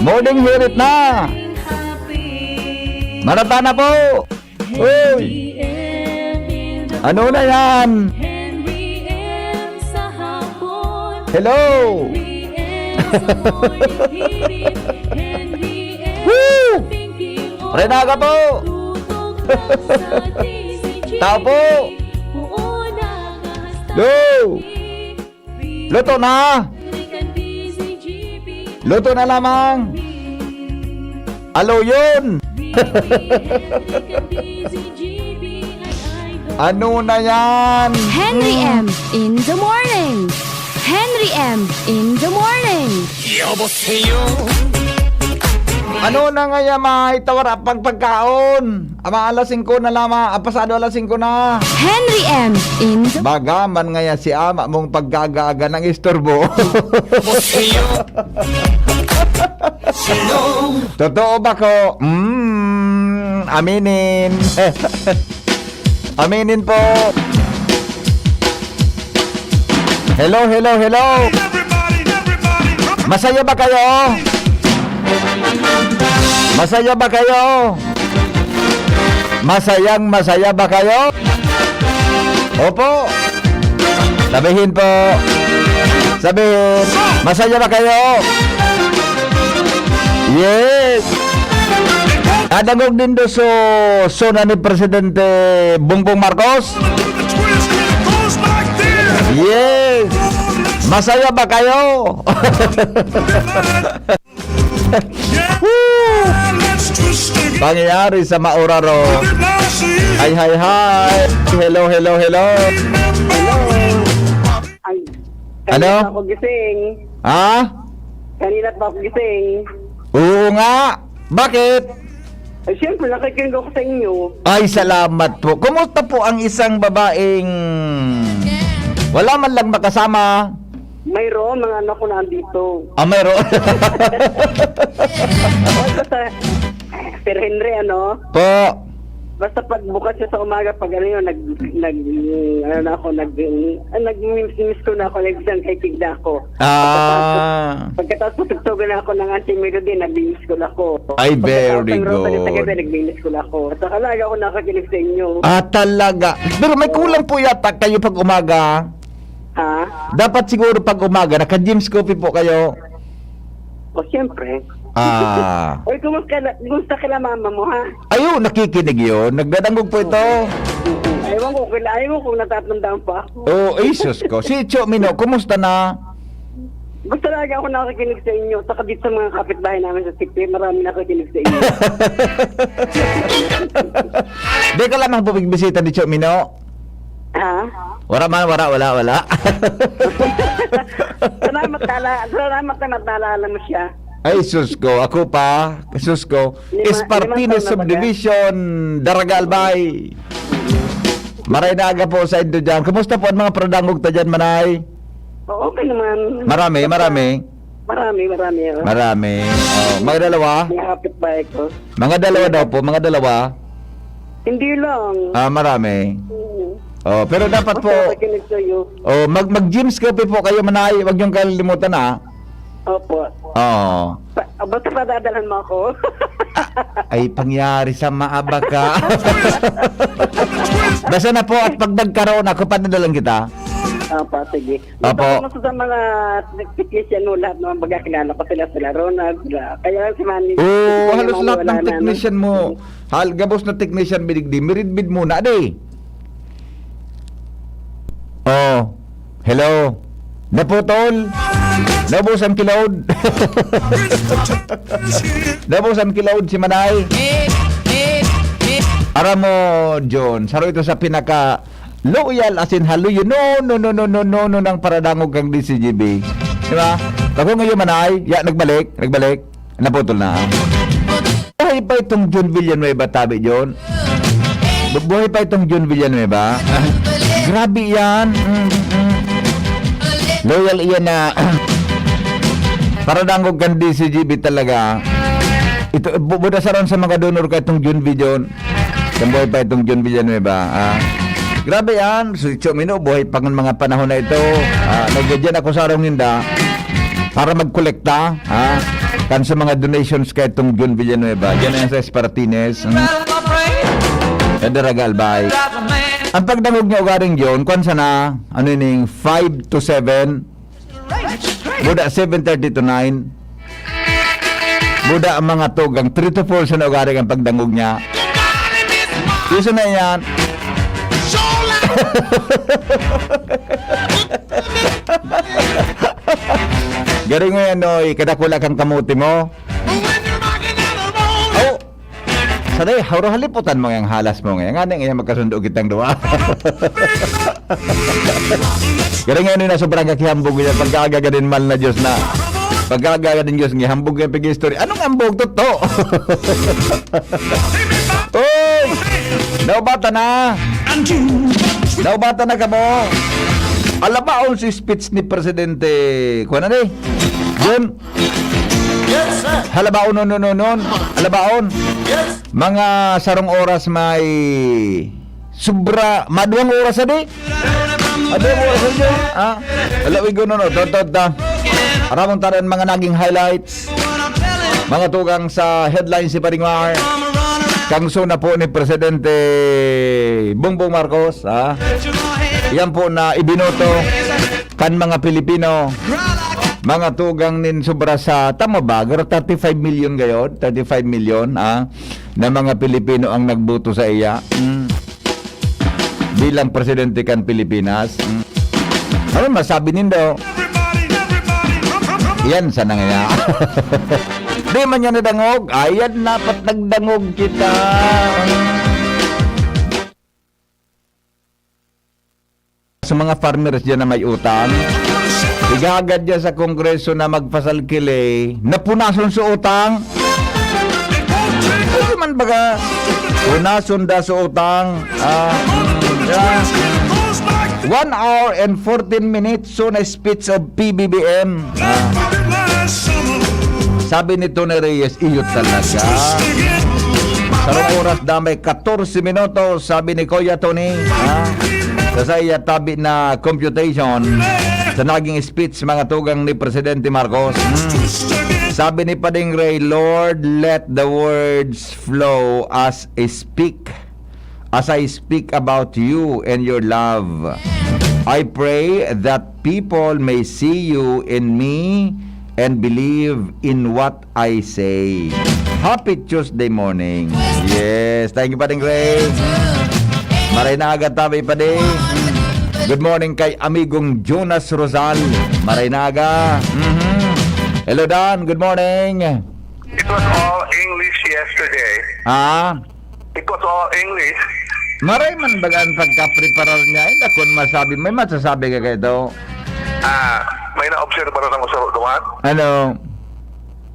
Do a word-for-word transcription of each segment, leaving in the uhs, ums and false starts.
Morning hirit na. Marata na po. Uy. Ano na yan? Hello. Woo! Renaga po. Tao po. Hello. Luto na! Luto na lamang! Alo yun! Ano na yan? Henry M in the morning. Henry M in the morning. Ano na nga yan, mga itawara pang pagkaon? Ama, alas singko na lamang. Ah, pasado alas singko na. Henry M in the Baga man ngaya si ama mong pagkagaaga ng istorbo. Totoo ba ko? Mm, aminin. Aminin po. Hello, hello, hello. Masaya ba kayo? Masaya ba kayo? Masayang masaya ba kayo? Opo. Sabihin po. Sabihin, masaya ba kayo? Yes. Adangog nindo so, so na ni Presidente Bongbong Marcos? Yes. Masaya ba kayo? Pangyayari sa Mauraro. Hi, hi, hi. Hello, hello, hello. Ay, Ano? kanina pa ako gising. Ha? Kanina pa ako gising. Oo nga. Bakit? Ay, siyempre, nakikinig ako sa inyo. Ay, salamat po. Kumusta po ang isang babaeng wala man lang makasama? Mayroon, mga anak ko nandito. Ah, mayroon. Oy, basta, Sir Henry, ano? Po. Basta pag bukas siya sa umaga, pag ano yun, nag, nag, ano na ako, nag, ah, nag-miss ko na ako, nag-isang kay Tigda ako. Ah. Pagkatapos, tutugtugan na ako ng Auntie Melody, nag-miss ko na ako. Ay, very Pagkatapos ng Rosa de good. Sagada, nag-miss ko na ako. At saka lagi ako nakikinig sa inyo. Ah, talaga. Pero may kulang po yata kayo pag umaga. Ha? Dapat siguro pag umaga, naka-Jim's Coffee po kayo. O, siyempre. Ah. Uy, kumusta, na, kumusta ka na mama mo, ha? Ayo, nakikinig yun. Nagdadangog po ito. Ewan ko, kila, ewan ko kung natatandaan pa ako. Oh, Jesus ko. Si Cho Mino, kumusta na? Basta lagi ako nakikinig sa inyo, saka dito sa mga kapitbahay namin sa Sikri, marami nakikinig sa inyo. Di ka lamang po pagbisita ni Cho Mino? Ha? Wala man, wala, wala, wala. Salamat, tala, salamat na naalala mo siya. Ay, sus ko. Ako pa. Sus ko. Lima- Espartino limang taon na ba Subdivision, Daraga Albay. Maray na aga po sa indo dyan. Kumusta po ang mga paradangog ta dyan, Manay? Oo, okay naman. Marami, marami. Marami, marami. Oh. Marami. Oh, mga dalawa? Mga kapitbahay ko. Mga dalawa daw po, mga dalawa. Hindi lang. Ah, marami. Oo. Oh, pero dapat po, Basta nakikinig sa'yo. oh, mag mag-Jim's Coffee po kayo, Manay. Huwag niyong kalilimutan, ah. Opo. Oh. Pa, basta padadalhan mo ako. Ay, pangyari sa maabaka. Basta na po at pag nagkaroon ako, padadalan kita. Opo, sige. Opo. Basta kumusta sa mga technician mo, lahat naman magkakilala ko sila, sila Ronald, sila. Kaya si Manny, Oh, si halos Manny lahat wala ng na, no? Technician mo. Hal, gabos na technician, bidigdi. Miridbid muna, di. Oh. Hello. Naputol. Naubusan ki load. Naubusan ki load si Manay. Aram mo, John, saro ito sa pinaka loyal as in haluyo. No, no, no, no, no, no, no, nang paradangog kang D C G B. Di ba? Bago ngayon, Manay, ya, nagbalik, nagbalik. Naputol na. Buhay pa itong John Villanueva, tabi, John. Bu- Buhay pa itong John Villanueva. Grabe yan. Mm, mm, mm. Loyal iyan na paradangog kan D C G B talaga. Ito, bu- budasaran sa mga donor ka itong John V. John. Kan buhay pa itong John Villanueva. Ah. Grabe yan. Si Chomino, buhay pa ng mga panahon na ito. Ah, nagdadyan ako sa arong ninda para magkolekta. Ah. Kan sa mga donations kay itong Jun Villanueva, dyan yan sa Espartines, hmm? Sa Daraga Albay. Ang pagdangog niya ugaring Jun, kwan sana, ano yun, five to seven, buda seven thirty to nine. Buda ang mga tugang, three to four sa naugaring ang pagdangog niya. Gusto na yan. Garing mo yan, Noy. Kadakula kang kamote mo. Oh! Saday, haro haliputan mo yung halas mo ngayon. Nga na ngayon magkasundo kitang duwa. Garing ngayon na sobrang kakihambog niya. Pagkaaga din mal na Diyos na. Pagkaaga din Diyos, ngihambog yung pag-history. Anong ambog? Totoo. Uy! Naubatan na! Naubatan na kamo! Alabaon si speech ni Presidente, kuwan na ni? Jun? Yes, sir. Halabaon, non, non, non, non. Halabaon. Yes. Mga sarong oras may sobra, maduwang oras na di? Maduwang oras na di? Ha? Halawigon, non, non. Tot, tot, ta. Aramon taran mga naging highlights. Mga tugang sa headlines ni Paring Mar. Kangso na po ni Presidente Bongbong Marcos, ha? Yan po na ibinoto kan mga Pilipino. Mga tugang nin sobra sa, tama ba? Pero thirty-five million gayod? Thirty-five million, ha? Na mga Pilipino ang nagboto sa iya. Hmm. Bilang presidente kan Pilipinas. Mm. Ano masabi nindo? Yan sana nga. Di man niya nadangog. Ayan, dapat nagdangog kita. Sa mga farmers dyan na may utang, igagad niya sa Kongreso na magpasal kili, napunason sa utang. Pwede man baga, punason da sa utang. Ah, mm, yeah. One hour and fourteen minutes, so na speech of P B B M. Ah. Sabi ni Tony Reyes, "Iyo talaga." Sarong oras damay katorse minutos, sabi ni Kuya Tony, ha? Sa saiya tabi na computation, sa naging speech, mga tugang ni Presidente Marcos, hmm. Sabi ni Pading Ray, "Lord, let the words flow as I speak, as I speak about you and your love. I pray that people may see you in me and believe in what I say." Happy Tuesday morning. Yes, thank you, Pading Ray. Maray na aga tabi, Pading. Good morning kay amigong Jonas Rosal. Maray na aga. Mhm. Hello, Dan. Good morning. It was all English yesterday. Ah? It was all English. Maray man baga ang pagkapreparar niya. Ay, dakon masabi. May masasabi ka kay ito? Ah, may na-observe ba na ng usaro duman? Ano?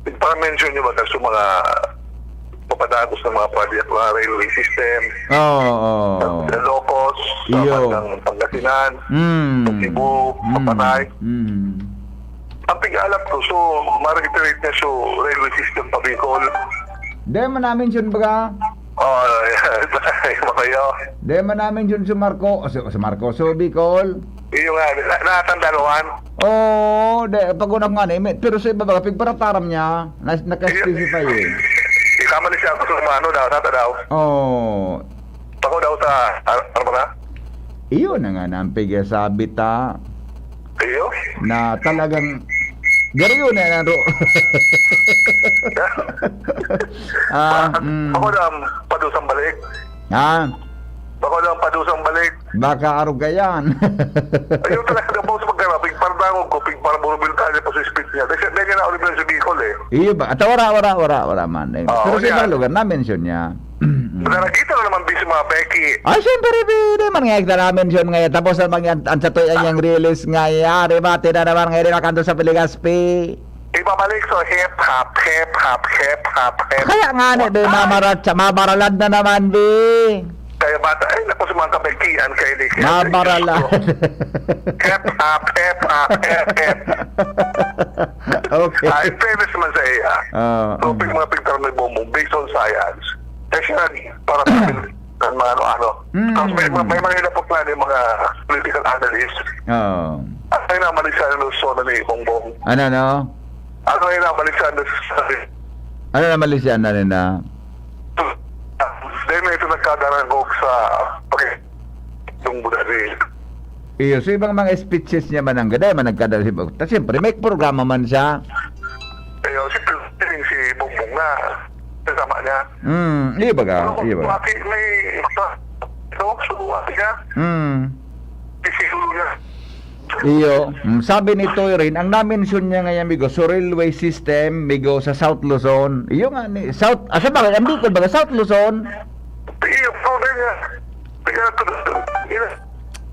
Nagpaka-mention niyo ba sa mga papadagos ng mga project, mga railway system, Oo, oo. sa Ilocos, sa Iyo. bandang Pangasinan, Mm. sa Cebu, Mm. Papanay? Mm. Ang pig-alap ko, so, ma-reiterate niya, so, railway system pa Bicol. Di man namin siya, baga. Oh, yan. Yung mga yun. Di man namin siya si Marco, si, si Marco, so Bicol. Iyo nga, na, natanda naman. Oo, di, pag unang nga na, may, pero sa iba baga, pigparataram niya, na, naka-specify eh. Ikaman ni siya, gusto mo ano daw, nata daw. Oo. Pako daw sa, ano, ano ba nga? Iyo na nga, nampig sabi ta. Iyo? Na talagang, garo yun na, naro. Ah, mm. Ako lang, padusang balik. Ha? Ako lang, padusang balik. Baka arog ka yan. Ayun talaga, daw sa pagkarapig, pardangog ko, pig, para burubil tayo po sa speech niya. Dahil siya, dahil niya na Oliver sa Bicol eh. Iyo ba? At wala, wala, wala, wala man. Eh. Oo, Pero sa yan. ibang lugar, na-mention niya. Nakakita na naman, busy mga peki. Ay, siyempre, pwede man nga, namin yun nga. Tapos naman yan, ang satoy ang yung release nga, yari, bati na naman nga, rin nakanto sa Piligaspi. Ibabalik sa hip hop, hip hop, hip hop, hip Kaya nga, ni, be, Ay! mamarat sa, mabaralad na naman, be. Kaya bata, ay, naku, sa mga kabekian, kaya di kaya Mabaralad. Hip hop, hip hop, hip hip. Okay. Ah, in fairness naman sa iya, Oo. so, pag mga pigtaro ni Bongbong, based on science, eh, siya, para sa amin, ang mga ano-ano. Mm. Tapos may, may mga hinapot na yung mga political analyst. Oo. At may naman isa yung zona ni Bongbong. Ano, no? Ano yung nabalik sa ano sa sabi? Ano naman li siya na rin na? Dahil na ito nagkadarangog sa pakitong buda ni Iyo, so ibang mga speeches niya man ang gaday, man nagkadal si Bog. Ta siyempre, may programa man siya. Ayo, si Pil- si Bongbong na. Kasama niya. Hmm, iyo baga, iyo baga. Ate, may ito, so, ate niya. Hmm. Si Sigulo niya. Iyo, mm, sabi ni Toy Rain, ang na-mention niya ngayon, amigo, so railway system, amigo, sa South Luzon. Iyo nga ni South, asa ba ang Bicol ba? South Luzon. Iyo, problema niya. Kaya ito, ina,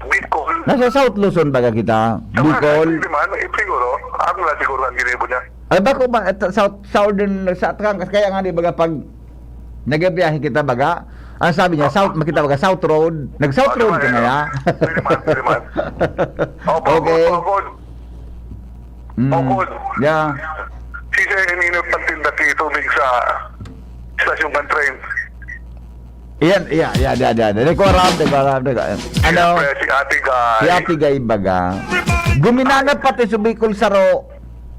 Bicol. Nasa South Luzon baga kita? Bicol. Hindi man, eh, siguro. Ako na siguro ang ginibo niya. Ay, bako ba? Ito, South, Southern, sa, kaya nga, di baga, pag nagabiyahe kita, baga, ang sabi niya, South, makita baga, South Road. Nag-South Road ka na, ya? Pwede man, pwede man. Opo, Okay. Opo, Mm. Opo. Yeah. Si Sir Nino Pantinda, tubig sa station ng train. Yan, yan, yan, yan, yan. Hindi ko alam, hindi ko alam, hindi ko alam. Ano? Siyempre, si Ate Guy. Si Ate Guy baga. Guminana pati sa Bicol Saro.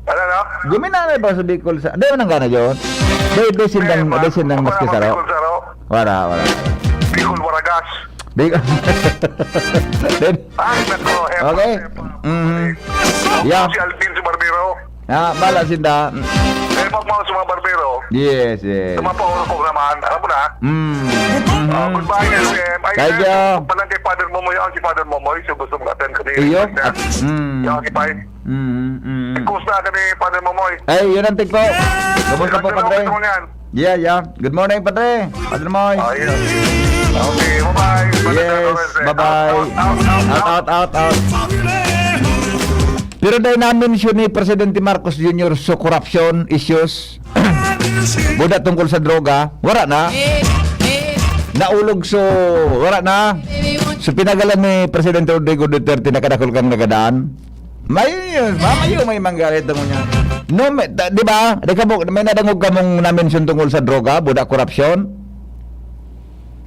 Ano, no? Guminana ba sa Bicol Saro? Di mo nang gana yun? Di, di sindang, di sindang maski Saro. Bicol Saro. Wala, wala. Bicol Waragas. Di, Then, Ay, nako. Hepa, Okay. hepa. Mhm. Yeah. Si Alvin si Barbero. Ah, bala sinda. Eh, pag mga sa mga Barbero, Yes, yes. sa mga paurok naman, alam mo na. Mm. Uh, goodbye, L M. Ay, Thank sir, you. Palang kay Father Momoy, ang si Father Momoy, so gusto mag-attend kami. Iyo? Sir. At, mm. Yung akipay. Mm, mm. Kumusta kami, Father Momoy? Ay, yun ang tigpo. Kumusta po, Ano Padre? ang yan? Yeah, yeah. Good morning, Padre. Padre Moy. Oh, yeah. Okay, bye-bye. Yes, bye-bye. Out, out, out, Out, out, out, out. Pero dahil na-mention ni Presidente Marcos Junior so corruption issues, buda tungkol sa droga, wala na. Naulog so, wala na. So pinagalan ni Presidente Rodrigo Duterte na kadakol kang nagadan. May, mamayo may manggalit mo niya. No, may, ta- di ba? Di ka mo, may nadangog ka mong na-mention tungkol sa droga, buda korupsyon?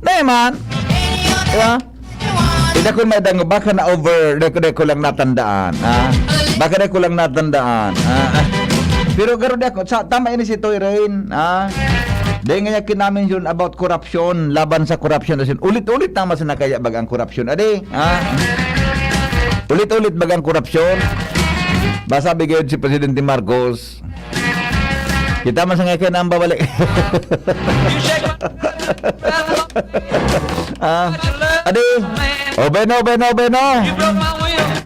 Di man. Di ba? Hindi ko may dangog, baka na-over, di ko, di ko lang natandaan. Ha? Baka di ko lang natandaan. Ha? Pero garo di ako, sa, tama ini si Toy Rain. Ha? Di nga niya kinamin yun about corruption, laban sa corruption. As in, ulit-ulit naman sa nakaya bagang corruption. Adi? Ha? Ulit-ulit bagang korupsyon. Basta bigay si Presidente Marcos. Kita man sa ngayon ang babalik. Ah, adi. O, beno, beno, beno.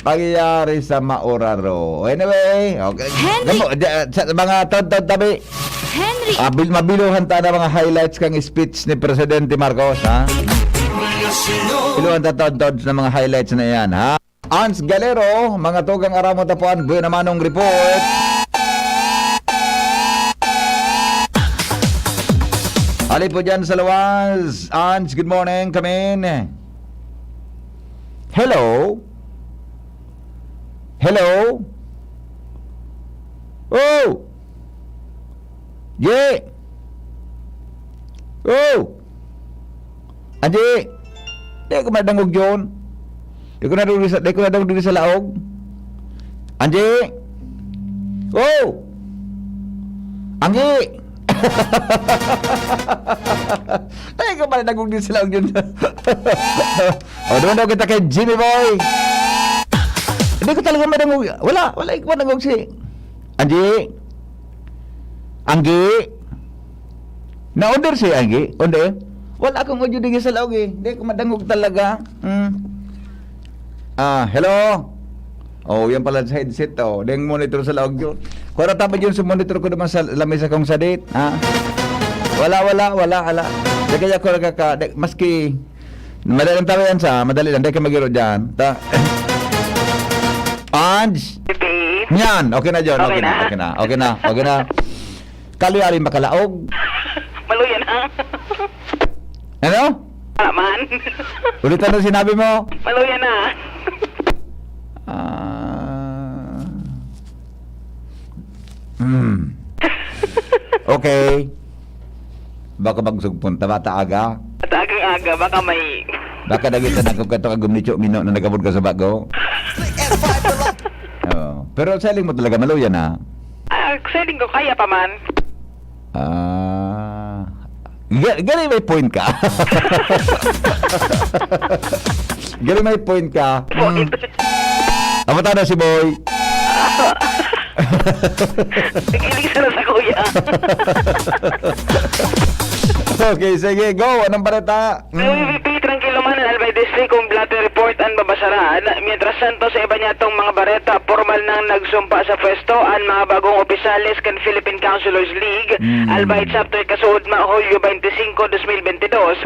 Pagyari sa mauraro. Anyway, okay. Henry! Gamo, da- sa mga tod-tod tabi. Henry! Ah, bil- mabiluhan ta na mga highlights kang speech ni Presidente Marcos, ha? Biluhan ta tod-tod na mga highlights na yan, ha? Ans Galero, mga tugang Aramo Tapuan, buena manong report. Ali po dyan sa Lawas. Ans, good morning, come in. Hello? Hello? Oh! Ye! Oh! Anji! Di ko madangog yun. Di ko nadangog sa, di ko nadangog dito sa laog. Anji! Oh! Anji! Di ko madangog dito sa laog yun. O, doon daw kita kay Jimmy Boy. Hindi ko talaga madangog. Wala, wala ko madangog si Anji. Anggi. Na-order si Anggi? Onde? Wala akong audio digdi sa laog eh. Hindi ko madangog talaga. Hmm. Ah, hello? Oh, yan pala sa headset, oh. Deng monitor sa laog yun. Kung ano tama yun sa monitor ko naman sa lamesa kong sadit, ha? Wala, wala, wala, wala. Di kaya ako nagkaka... di- maski... Madali lang tayo yan sa... Madali lang. Di ka magiro dyan. Ta... Ange! Babe. Yan! Okay na, John. Okay Okay na, na? okay na. Okay na, okay na. Kaloy-ari makalaog. Maluya na. Ano? Wala man. Ulit ano sinabi mo? Maluya na. Ah. Hmm. Okay. Baka magsugpon ta, bata aga. At agang aga, baka may... Baka dagit na nagkagkato kag gumnicho mino na nagabod ka sa bago. Oo. Pero sa mo talaga, maluya na. Ah, Sa linggo, kaya pa man. Ah. Ga-, gani may point ka. Gani may point ka. Point. Hmm. Amo ta na si Boy. Nagiling sa nasa kuya. Okay, sige, go. Anong balita? Sa Mm. V P P, trangkilo man an Albay District kun blotter report an babasaran. Mientras tanto, sa iba niyatong mga bareta, pormal nang nagsumpa sa pwesto an mga bagong opisyales kan Philippine Councilors League, Mm. Albay Chapter, kasuodma, Hulyo twenty-five, twenty twenty-two,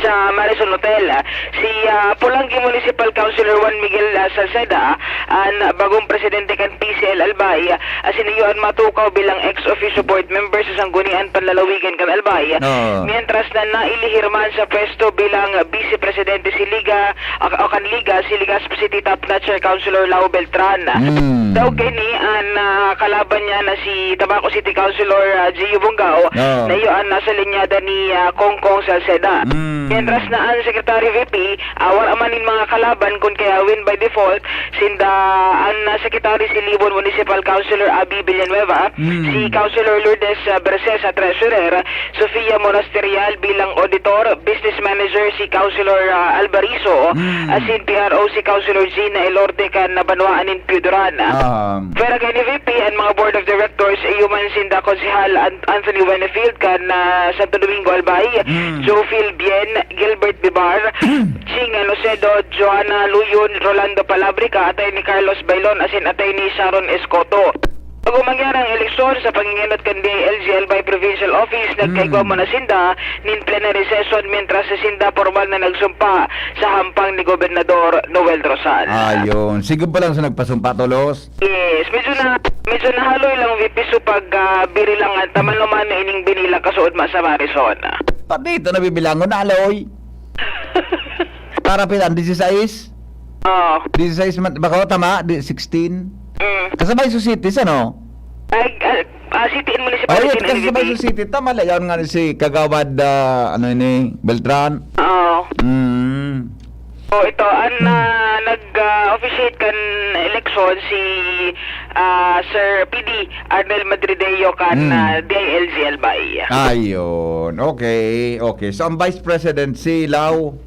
sa Marison Hotel. Si, ah, Polangui Municipal Councilor Juan Miguel, ah, Salceda, an bagong presidente kan P C L Albay, asin iyo an matukaw bilang ex officio board member sa Sangguniang Panlalawigan kan Albay. Oo. Mientras na nailihir man sa pwesto bilang vice presidente si Liga, o, o kan Liga, si Legazpi City top notcher Councilor Lau Beltran. Mm. Daog kaini an, ah, kalaban niya na si Tabaco City Councilor, ah, Gio Bongao, Oo. na iyo an nasa linyada ni, ah, Congcong Salceda. Mm. Mientras na an Secretary V P, ah, wala man nin mga kalaban kun kaya win by default, sinda an, ah, Secretary si Libon Municipal Councilor Abby Villanueva, Mm. si Councilor Lourdes, ah, Bercesa, Treasurer, Sofia Monasterial bilang Auditor, Business Manager si Councilor, ah, Albarizo, Mm. asin P R O si Councilor Gina Elorde kan banwaan nin Pio Duran. Ah. Pwera kaini V P, an mga Board of Directors, iyo man sinda Konsehal An-, Anthony Wenefield kan, ah, Santo Domingo Albay, Mm. Joe Phil Bien, Gilbert Bibar, Ching Anocedo, Joanna Luyon, Rolando Palabrica, Attorney Carlos Bailon, asin Attorney Sharon Escoto. Bago mangyari ang eleksyon sa pangingenot kan D I L G Albay Provincial Office, nagkaigwa Mm. muna sinda nin plenary session, mientras si sinda pormal na nagsumpa sa hampang ni Gobernador Noel Rosal. Ayun. Sige pa lang sa nagpasumpa, Tolos. Yes. Medyo na, medyo nahaloy lang, V P, so pag, ah, biri lang, ah, taman naman na ining binilang kasuod ma sa Marison. Pati ito nabibilangon na, Aloy. Para pila, disisais? Oo. Disisais man, baka tama, di, sixteen? Mm. Kasabay sa cities, ano? Ay, ah, ah, city and municipality Ay, na kasabay N V P. Sa city, tama lang yun nga si Kagawad, ah, ano ini, Beltran? Oo. Mm. So, ito, an, Hmm. ah, nag, ah, officiate kan eleksyon si, ah, Sir P D Arnel Madrideo kan, Hmm. ah, D I L G Albay. Ayun. Okay, okay. So, ang Vice President, si Lau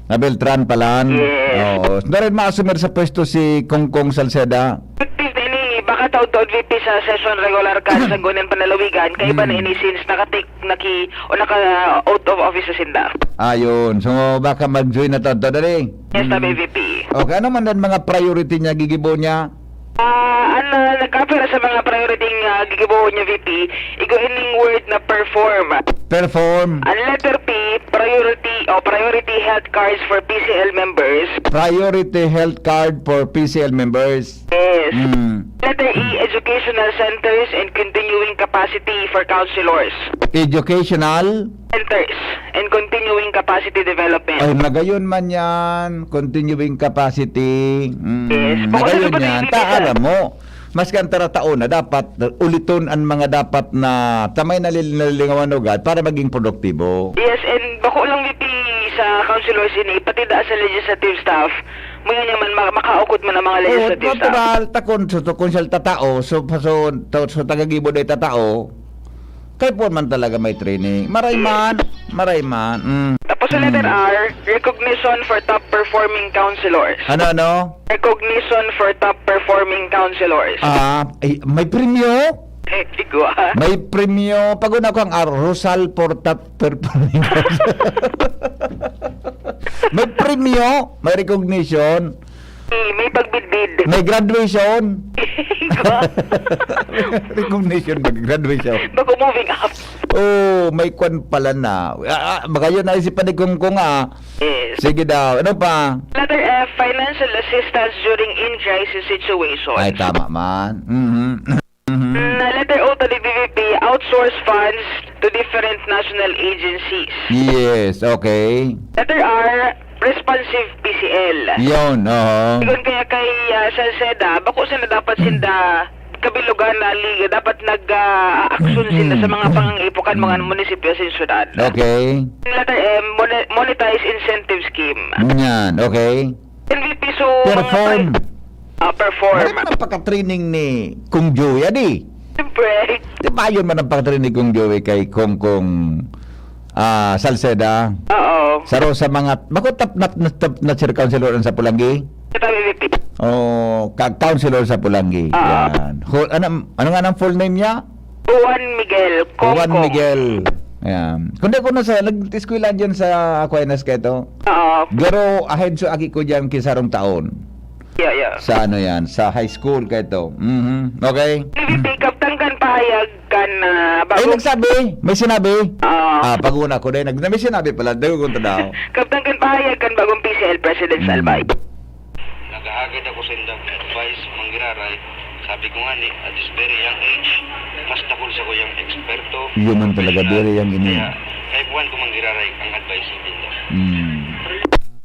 na Beltran palan. Yes. Oo. Na rin maasumir sa pwesto si Congcong Salceda. Effective na ini, baka taon-taon V P sa session regular kan Sangguniang Panlalawigan, kaiba na Hmm. ini since nakatik, naki, o naka out of office na sinda. Ayun. So, baka mag-join na taon-taon, dali. Yes, Hmm. tabi, V P. Okay, ano man ang mga priority niya, gigibo niya? Ah, ano, nagkapira sa mga priority nga gigibohon niya, V P, igo ining word na perform. Perform. Ang letter P, priority o priority health cards for P C L members. Priority health card for P C L members. Yes. Mm. Letter E, educational centers and continuing capacity for counselors. Educational? Centers and continuing capacity development. Ay, magayon man yan. Continuing capacity. Mm, Yes. Baka magayon sa yan. Pag-ibig Ta, nila. Alam mo, maski ang taratao na dapat uliton ang mga dapat na tamay na lil-, nalingawan ugad para maging produktibo. Yes, and bako lang, V P, sa councilors ini, pati da sa legislative staff, mo yan man, ma-, makaukod man ang mga Oo, legislative staff. Natural, takon, so, so, kung siya tatao, so, so, so, tagagibo day tatao, kay puon man talaga may training. Maray Yes. Man, maray man. Mm. Tapos sa letter Mm. R, recognition for top performing councilors. Ano, ano? Recognition for top performing councilors. Ah, ay, may premyo? Eh, di ko, ah. May premyo. Pag una ko ang, ah, Rosal for top performing councilor. May premyo, may recognition. Eh, may pagbidbid. May graduation. Ikaw. Recognition, may graduation. Bago moving up. Oh, may kwan pala na. Ah, ah, baka yun naisipan ni Kung Kung, ah. Yes. Sige daw. Ano pa? Letter F, financial assistance during in crisis situations. Ay, tama man. Mhm. Mhm. Na letter O to the V V P, outsource funds to different national agencies. Yes, okay. Letter R, responsive P C L. Yun, oo. Sigon kaya kay, ah, Salceda, bako sila dapat sinda kabilugan na liga, dapat nag, ah, aksyon sila sa mga Mm. pangangipukan, mga Mm. munisipyo sa syudad. Okay. Letter M, mone-, monetize incentive scheme. Yan, okay. N V P, so, mga Perform. pri-, Ah, perform. Ano man ang pagka-training ni Kong Joey, adi? Siyempre. Di ba yun man ang pagka-training ni Kong Joey kay Kong Kong, ah, Salceda? Oo. Sa Rosa mga, bako tap, nat, nat, tap, nat, sir councilor ang sa Pulanggi? Sa P V P. Oh, ka-, councilor sa Pulanggi. Oo. Yan. Ho-, ano, ano nga ang full name niya? Juan Miguel, Kong Juan Kong. Miguel. Ayan. Kundi ko na sa, nag-eskwela dyan sa Aquinas kaito. Oo. Garo, ahead so aki ko dyan kisarong taon. Yeah, yeah. Sa ano yan, sa high school kaito. Mhm. Okay? P V P, kabtang kan pahayag kan, ah, Ay, bago nagsabi? May sinabi? Oo. Ah, pag-una ko din. Nag-, may sinabi pala. Dago kong tanda. Kabtang kan pahayag kan bagong P C L President sa Hmm. Albay. Naghahagad ako sa indang advice, Mang Giraray. Sabi ko nga ni, at this very young age, mas dakul sa kuyang eksperto. Iyo man talaga, Professional. Very young ini. Kaya, kaipuhan ko, Mang Giraray, ang advice sa inda. Hmm.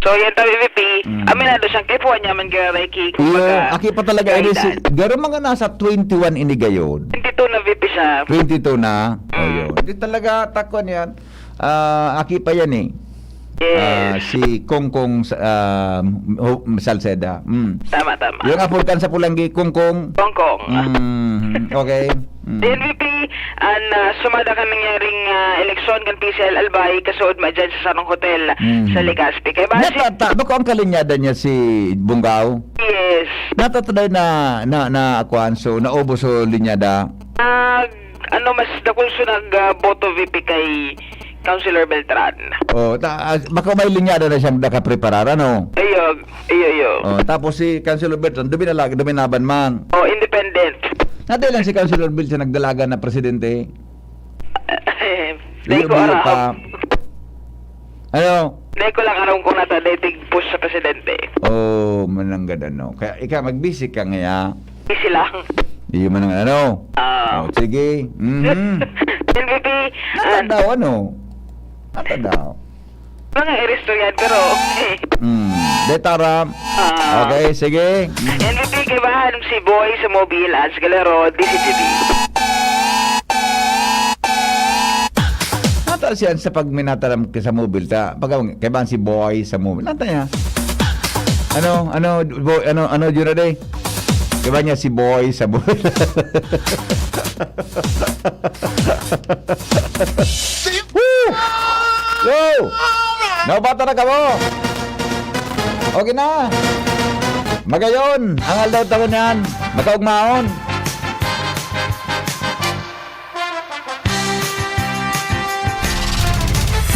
So, yan ta, V P. Hmm. Aminado siyang kaipuhan niya, Mang Giraray, ki-, Iyo, kumbaga, aki pa talaga ini si, guidance. Garo mga nasa twenty-one ini gayon. Twenty-two na, V P, siya. Twenty-two na? O, Hmm. yun. Di talaga, takon yan. Ah, aki pa yan eh. Yes. Ah, si Kongkong sa, ah, Ho-, Salceda. Mm. Tama, tama. Yung apod kan sa Pulanggi, Kongkong. Kongkong. Mm, okay. Mm. Then, V P, an, ah, sumada kan nangyaring, ah, eleksyon kan P C L Albay, kasuod man dyan sa sarong hotel Mhm. sa Legazpi. Kaya ba si Natata-, bako ang kalinyada niya si Bungao? Yes. Natataday na, na, na, kuwan, so, naubos so linyada? Nag-, ano, mas dakul so nag, ah, boto, V P, kay Councilor Beltran. Oh, ta-, ah, baka may linyada na siyang nakapreparar, ano? Iyo, iyo, iyo. Oh, tapos si Councilor Beltran, duminalag-, duminaban man. Oh, independent. Natay lang si Councilor Beltran nagdalagan na presidente. Dai ko Bilo-bilo aram. pa. Ano? Dai ko lang aram kung nata dai tigpos sa presidente. Oh, mananggad ano. Kaya ikaw, magbisi ka ngaya. Easy lang. Iyo man ang ano. Ah. Oh, sige. Mhm. N V P, Nata ah, daw, ano? Nata daw. Mga iristoryan, pero okay. Hmm. Detara. Ah. Okay, sige. N V P, kaibahan si Boy sa Mobile at sa Galero, D C T V. Nata siya sa pagminataram ka sa Mobile, ta, pag, kaibahan si Boy sa Mobile. Nata niya. Ano, ano, Boy, ano, ano, Jura Day? Kaibahan niya si Boy sa Mobile. Woo! Yo! Naubatan na kamo! Okay na! Magayon! Ang aldaw taon yan! Makaugmaon!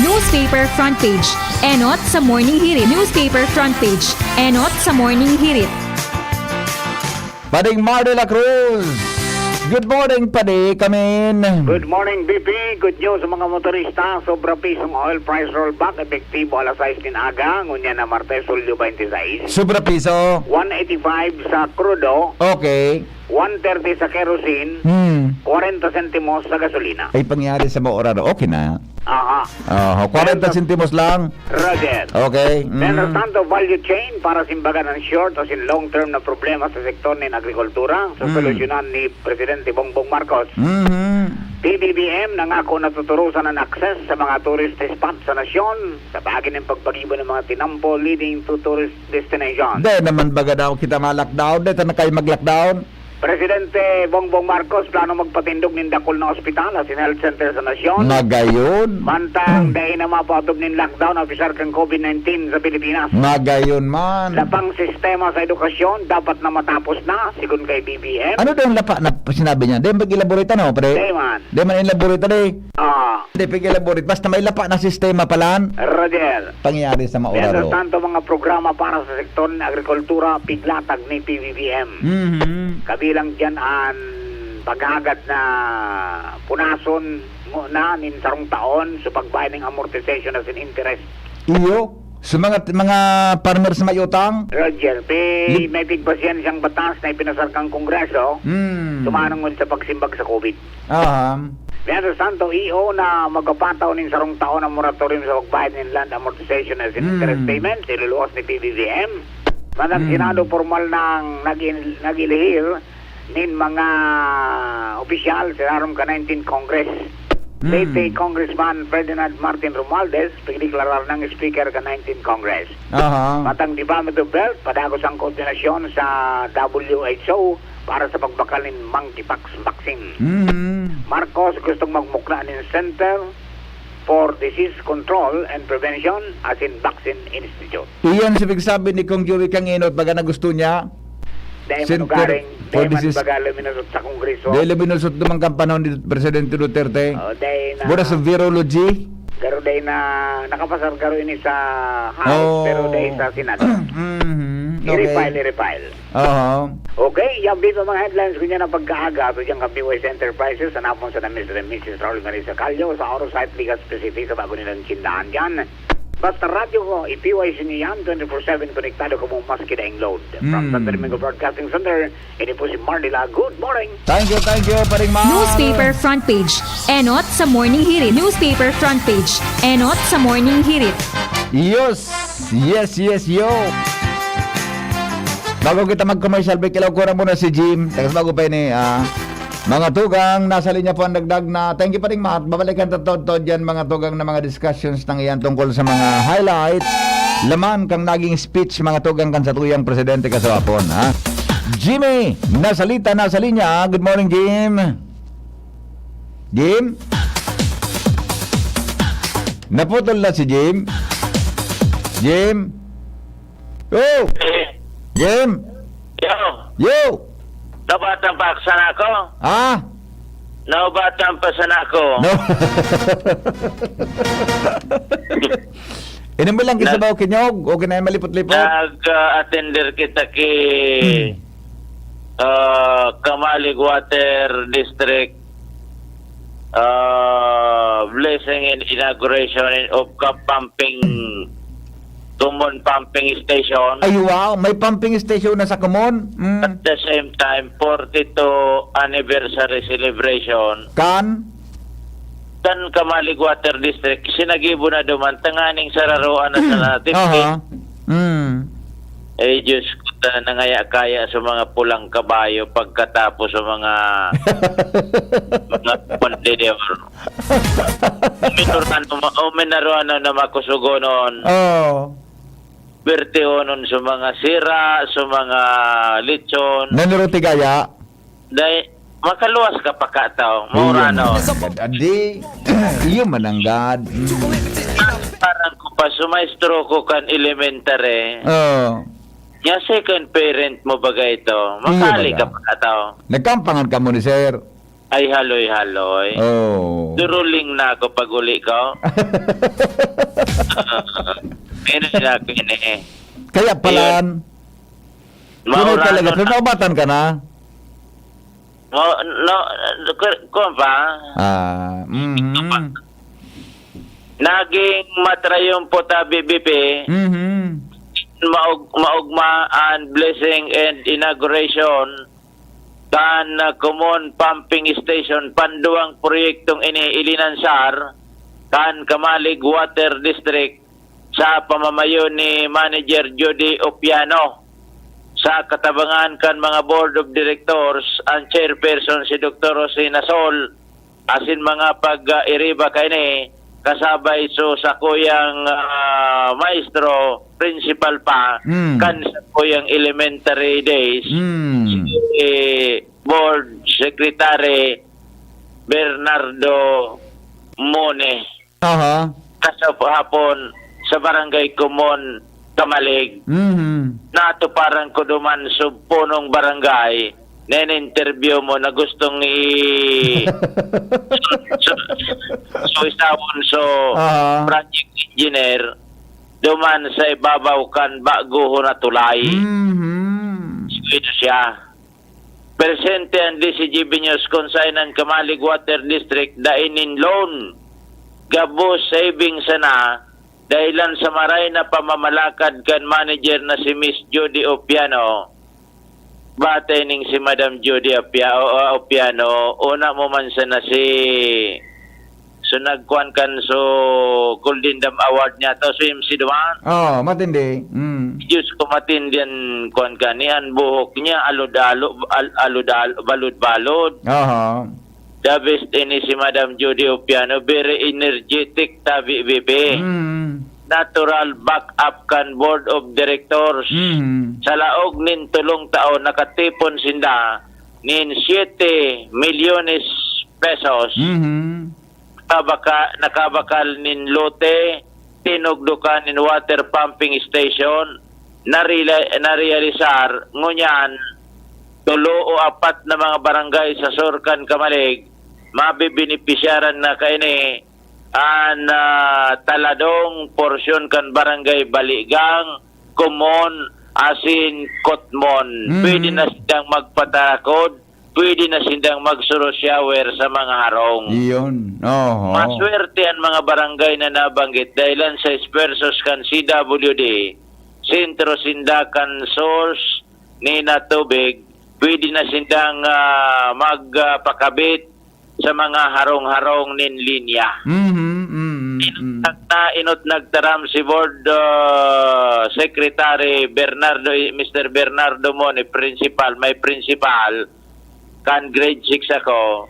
Newspaper Front Page. Enot sa Morning Hirit. Newspaper Front Page. Enot sa Morning Hirit. Pading Mar de la Cruz. Good morning, Padi. Kamin. Good morning, B P. Good news sa mga motorista. Sobra pisong oil price rollback, epektibo alas sais nin aga, ngunyan na Martes, Hulyo twenty-six. Sobra piso? One eighty-five sa krudo. Okay. One thirty sa kerosene. Hmm. Kwarenta sentimos sa gasolina. Ay, pangyari sa maoraro. Okay na. Aha. Aha, kwarenta Pero sentimos lang. Roger. Okay. Mientras Mm. tanto, value chain para simbagan ang short as in long-term na problema sa sektor nin agrikultura, Mm. sosolusyonan ni Presidente Bongbong Marcos. Mhm. P B B M nangako na tuturusan ang access sa mga tourist spot sa nasyon sa paagi ng pagpagibo ng mga tinampo leading to tourist destination. Di naman baga daw kita ma-lockdown, di ta na kayo mag-lockdown. Presidente Bongbong Marcos plano magpatindog nin dakul na ospital asin health center sa nasyon. Magayon. Mantang dai na mapaotob nin lockdown, opisyal kan COVID nineteen sa Pilipinas. Magayon man. Sa pang sistema sa edukasyon, dapat na matapos na, sigon kay B B M. Ano daw yung lapa na sinabi niya? Di mag-elaborate, ano, pre? Di man. Di man elaborate, di. Ah. Di pag-elaborate. Basta may lapa na sistema palan. Roger. Pangyayari sa Mientras maoraro. tanto, mga programa para sa sektor ng agrikultura, piglatag ni P B B M. Mhm. Kabilang dyan ang paghagad na punason mo na nin sarong taon sa pagbayad ng amortization as in interest. Iyo, sa mga, mga farmers may utang? Roger, pi-, Lip- may pigpasyan siyang batas na ipinasar kang Kongreso, Hmm. tumanong sa pagsimbag sa COVID. Aha. Mientras tanto, iyo na magpapataw nin sarong taon ang moratorium sa pagbayad nin land amortization as in Hmm. interest payments, iluluwas ni P B B M. Manang Hmm. Senado, formal nang nag-, nag-ilihir nin mga opisyal sa Rarom ka nineteen Congress. Late Congressman Ferdinand Martin Romualdez, pigdeklarar nang speaker kan nineteenth Congress. Aha. Matang Department of Health, padagos ang koordinasyon sa W H O para sa pagbakal nin monkeypox vaccine. Mhm. Marcos gustong magmukla nin Center for Disease Control and Prevention asin Vaccine Institute. Iyan si pigsabi ni Kong Joey Kanginot, baga na gusto niya. Dahil Center manugaring, for dahil Disease man baga luminusot sa Kongreso. Dahil luminusot naman kan panahon ni Presidente Duterte. Oh, dahil na Mura sa virology. Pero dahil na nakapasar garo ini sa House, Oh. pero dahil sa Senado. Mhm. Okay. I-refile, i-refile. Aha. Okay, yan dito mga headlines ko niya ng pagkaaga. Ito dyan kan P Y C Enterprises, hanapon sa na Mister and Missus Raul Marisa Callo, sa Oro Site, Ligas Pacific, sa bago nilang tindahan dyan. Basta radyo ko, i-P Y C niyo yan, twenty-four seven konektado kamo maski daing load. From Mm. Santo Domingo Broadcasting Center, ini po si Marnila. Good morning! Thank you, thank you, Paring Mar. Newspaper front page. Enot sa Morning Hirit. Newspaper front page. Enot sa Morning Hirit. Yes, yes, yes, yo. Bago kita mag-commercial break, ilaw ko na muna si Jim. Tagas bago pa ini, ah. Mga tugang, nasa linya po ang dagdag na. Thank you, Paring Mar. Babalikan ta tod-tod yan, mga tugang, na mga discussions nang iyan tungkol sa mga highlights, laman kang naging speech, mga tugang, kan satuyang presidente kasapon, ha? Jimmy, nasalita, nasa linya. Good morning, Jim. Jim? Naputol na si Jim. Jim? Oh! Eh, Jim? yo, Yo! Nabatan pa sana ako. Ah? Naubatan pa sana ako. No. Inom mo lang Nag- kisabaw kinyog o kinaya malipot-lipot? Nag-attender kita ki, Hmm. ah, Kamalig Water District, ah, blessing and inauguration of ka pumping, common pumping station. Ay, wow! May pumping station na sa Kumon? Mm. At the same time, forty-two anniversary celebration. Kan? Kan Kamalig Water District, sinagibo na duman, tanganing sararoan na sa natin. Aha. Mm. Eh, Diyos ko, ta-, nangaya-kaya sa mga pulang kabayo pagkatapos sa mga, mga pandedor. Minor ano, ma-, o minaro ano na makusugonon. Oo. Berteonon sa mga sira, sa mga lechon. Nanuro tigaya. Dai, makaluwas ka pa ka tao. Iyo Mura, no? man ang gad. Adi, iyo man ang gad. Mm. Parang ko pa, sumaestro ko kan elementary. Oo. Nya second parent mo baga ito. Iyo Makali baga. ka pa ka tao. Nagkampangan ka mo ni sir. Ay, haloy-haloy. Oo. Duruling na ako pag uli ko. Ini na ako ini eh. Kaya palan. Ayun. Tunay Maurano talaga. Pero na. Naubatan ka na? Mo, no, ku-, kuwan pa? Ah, mhm. Naging matrayumpo ta, B B P. Mhm. Maug-, maugma and blessing and inauguration kan, ah, Kumon Pumping Station, panduwang proyektong ini ilinansar kan Kamalig Water District sa pamamayo ni Manager Judy Opiano, sa katabangan kan mga Board of Directors, ang chairperson si Doktor Rosina Sol, asin mga pag-iriba kaini, kasabay so sakuyang, ah, maestro, principal pa, Mm. kan sakuyang elementary days, Mm. si Board Secretary Bernardo Mone. Aha. Kasap-, hapon sa Barangay Kumon, Kamalig. Mhm. Natuparan ko duman so punong barangay na in-interview mo na gustong i-, so, so, so isawon so Aha. project engineer duman sa ibabaw kan bago ho na tulay. Mhm. So, ito siya. Presente ang D C G B News kun saen an Kamalig Water District dai nin loan. Gabos saving sana, dahelan sa maray na pamamalakad kan manager na si Miss Judy Opiano. Batay ning si Madam Judy Opia-, o, o, Opiano, una mo man sana si So, nagkuan kan so Golden Dam Award niya to, so M C duman. Oh, matindi. Mm. Diyos ko, matindi an kuan ka ni, an buhok niya, alod-alo, al-, alod-alo, balod-balod. Aha. The best ini si Madam Judy Opiano, very energetic tabi, bibi. Mm. Natural backup kan board of directors. Mm. Sa laog nin tolong taon, nakatipon sinda nin siete milyones pesos. Mhm. Nakabaka-, nakabakal nin lote, tinugdokan nin water pumping station, narila-, narealisar, ngunyan, tolo o apat na mga barangay sa Sur kan Camalig, mabebenepisyaran na kaini an, ah, Taladong, porsyon kan Barangay Baligang, Comon, asin Cotmon. Mm. Pwede na sindang magpatakod, pwede na sindang magsuro shower sa mga harong. Iyon. Oho. Maswerte an mga barangay na nabanggit dahilan sa esfuerzos kan C W D, sentro sinda kan source ni na tubig, pwede na sindang, ah, magpakabit sa mga harong-harong nin linya. Mhm, mhm, Inot mhm. nag-, na, inot nagtaram si Board, ah, Secretary Bernardo, Mister Bernardo Moni, principal, may principal, kan grade six ako,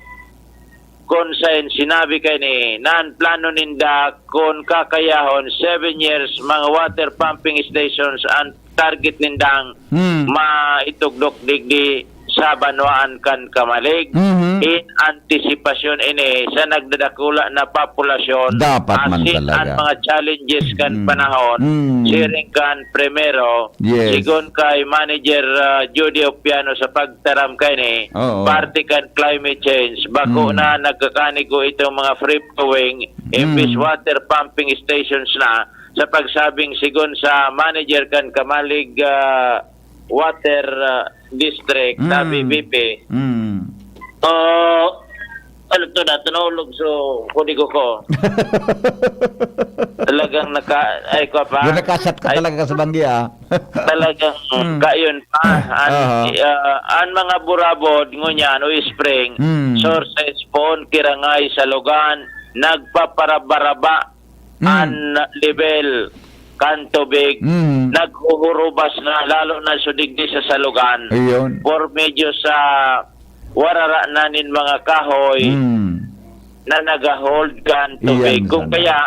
kun saen sinabi kaini na an plano ninda kun kakayahon, seven years, mga water pumping stations an target nindang Hmm. maitugdok digdi sa banwaan kan Camalig Mhm. in antisipasyon ini sa nagdadakula na populasyon Dapat man asin talaga. an mga challenges kan Mm. panahon, Mm. siring kan primero, Yes. sigon kay Manager, ah, Judy Opiano sa pagtaram kaini, Oo. parte kan climate change, bako Mm. na nagkakanigo itong mga free-flowing, imbis Mm. water pumping stations na, sa pagsabing sigon sa manager kan Camalig, ah, Water, ah, District, Mm. sabi, B P. Mm. Ah, ano to na, tunulog, so, kudigo ko. Talagang naka-, ay, ko pa? Yung nakasat ka Ay. talaga sa banggi, ah. Talagang Mm. kayon pa. An, Aha. ah, an mga burabod, ngunyan, o spring, Mm. sources, poon, kirangay, salugan, nagpaparabaraba Mm. an level kan tubig. Mm. Naghuhurubas na, lalo na so digdi sa salugan. Ayun. Por medyo sa warara na nin mga kahoy Mm. na nagahold kan tubig. Iyan Kung sana. kaya,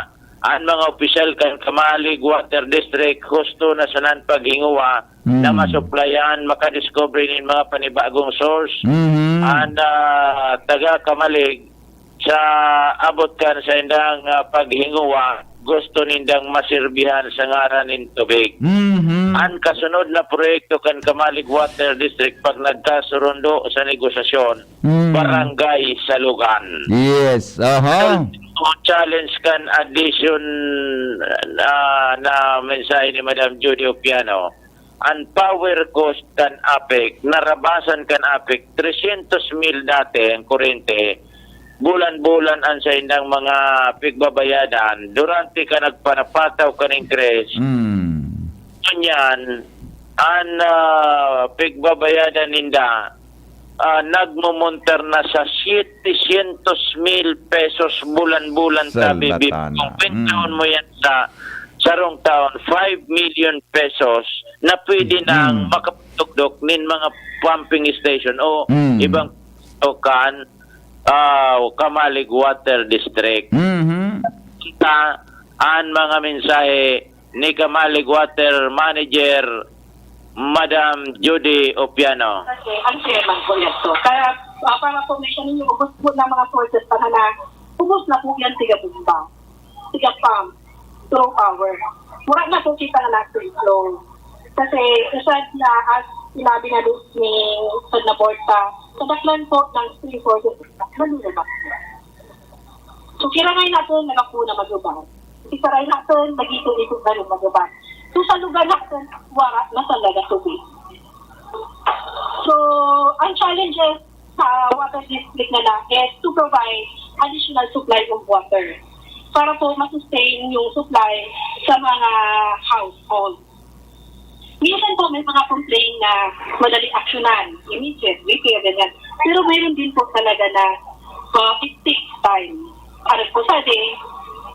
an mga opisyal kan Camalig Water District, husto na sanan paghinguha Mm. na masuplayan, makadiscovery nin mga panibagong source. Mhm. An, ah, taga Camalig, sa abot kan saindang, ah, paghinguha, gusto nindang masirbihan sa ngaran nin tubig. Mhm. An kasunod na proyekto kan Camalig Water District pag nagkasurundo sa negosasyon, Mm. Barangay Salugan. Yes, aha. Ultimo challenge kan addition, ah, na mensahe ni Madam Judy Opiano, an power cost kan APEC, narabasan kan APEC, trescientos mil dati ang kurente, bulan-bulan an saindang mga pigbabayadan, durante ka nagpanapataw kan increase. Mm. Ngunyan, an, ah, pigbabayadan ninda, ah, nagmumontar na sa setecientos mil pesos bulan-bulan, tabi, Bib. Salbatana. Kung kwentahon Mm. mo yan sa sarong taon, five million pesos na pwede Mm. nang makapagtugdok nin mga pumping station o Mm. ibang tukan, ah, Camalig Water District. Mhm. Kita an mga mensahe ni Camalig Water Manager, Madam Judy Opiano. Kasi ang chairman po yan to. Kaya, ah, para po may ninyo, ubos po ng mga sources para na, ubos na po yan, tiga bomba, tiga pump, through power. Mura na po kita na natin flow. Kasi, usad na, as sinabi na ni, usad na board pa, sa daklan po ng spring sources, malulabas po. So, kirangay natin na lang po na maglubas. Isaray natin, mag-ipon-ipon na rin maglubas. So, sa lugar natin, wara na talaga tubig. So, ang challenges sa water district na lang is to provide additional supply of water para po ma-sustain yung supply sa mga household. Minsan po may mga complaint na madali aksyonan, immediate, repair, ganyan. Pero mayroon din po talaga na, uh, it takes time. Para po sa day,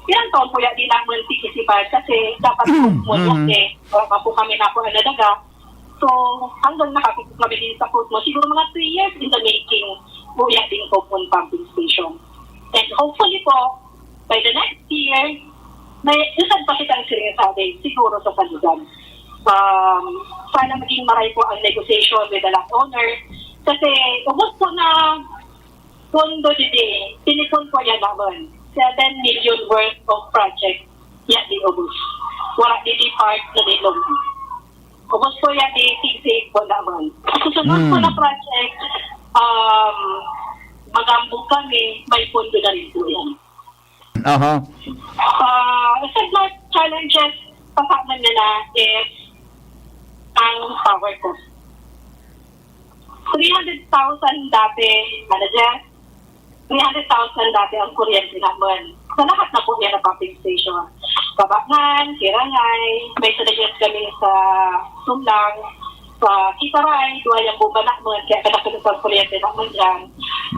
ilang taon po yan din naman tinisipan kasi dapat po Mm, muna mm. eh, wala pa po kami na po nalaga. So, hanggang nakakita kami din sa court mo, siguro mga three years in the making. po yan din po pumping station. And hopefully po, by the next year, may isang pa kitang siring sa atin, siguro sa Saludan. Um, sana maging maray po ang negotiation with the landowner. Kasi ubos po na pondo didi, tinipon po yan naman. Seven million worth of project yan di ubos. Wala didi part na nilong. Ubos po yan di tig-save po naman. Susunod po Hmm. na project, um, magambog kami, may pondo na rin po yan. Aha. Ah, isa sa challenges pa sana nila is ang power cost. Three hundred thousand dati, ano dyan? Three hundred thousand dati ang kuryente naman. Sa lahat na po yan na pumping station. Kabangan, Kirangay, may suggest kami sa Sumlang, sa Kitaray, duwa yung bomba naman, kaya kanakulog ang kuryente naman dyan.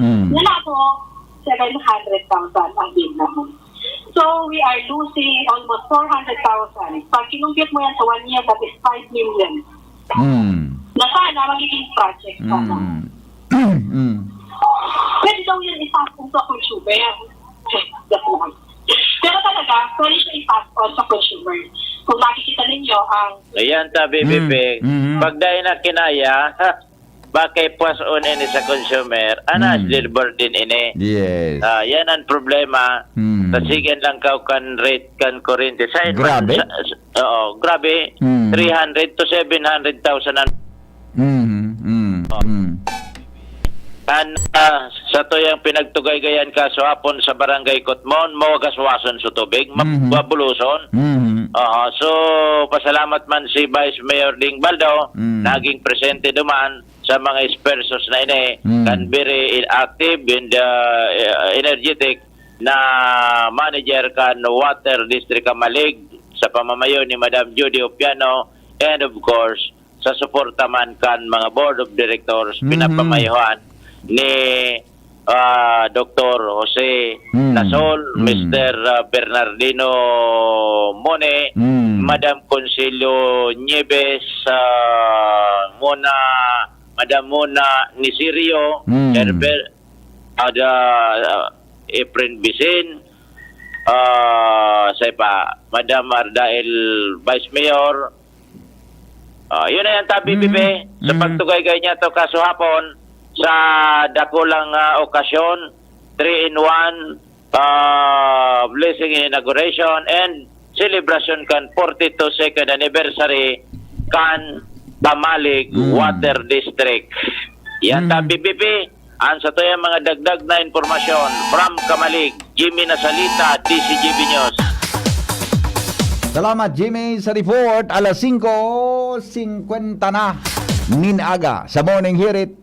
Mm. Yan na po, seven hundred thousand ang bill naman. So, we are losing almost four hundred thousand. Pag kinumpit mo yan sa one year, that is five million. Mm. Na sana magiging project sana. Mm. Mm. Pwede daw yan i-pass on sa consumer. Pero talaga, pwede siya i-pass on sa consumer. Kung nakikita ninyo ang Ayan, sabi, Mm, Bibi, mm. pag dahil na kinaya, bakit pass on ini sa consumer? Anas, Mm. deliver din ini. Yes. Ah, yan ang problema. Mm. Tasigan lang kaw kan rate kan kurente. Sa Grabe. Sa, sa, oo, grabe. Mm. Three hundred to seven hundred thousand ang Mm. Mm. Mm. An, ah, sa tuyang pinagtugaygayan kaso hapon sa Barangay Kutmon, mawagaswason sa tubig, mab- Mhm. mabuloson. Mm. Aha, so pasalamat man si Vice Mayor Ding Baldo, Mm. naging presente duman sa mga dispersors na ini, Mm. kan very active and uh, energetic na manager kan Water District Camalig sa pamamayo ni Madam Judy Opiano, and of course sa suporta man kan mga board of directors Mhm. pinapamayohan ni ah, Doktor Jose Mm. Nasol, Mm. Mister ah, Bernardino Mone, Mm. Madam Consilio Nieves, ah, Mona, Madam Mona Nisirio, Mm. Herbert, ada ah, Efren Vicin, ah, sa pa, Madam Ardael Vice Mayor. Ah, yun na yan, tabi, Mm. Bibi. Sa Mm. pagtugay kayo niya to, kaso hapon, sa dakulang ah, okasyon, three-in-one ah, blessing inauguration and celebration kan forty-two second anniversary kan Camalig Mm. Water District. Yan, Mm. tabi, Bibi. Ang sa tuyang mga dagdag na impormasyon from Camalig, Jimmy Nasalita, D C G B News. Salamat, Jimmy, sa report. Alas singko singkwenta na nin aga sa Morning Hirit.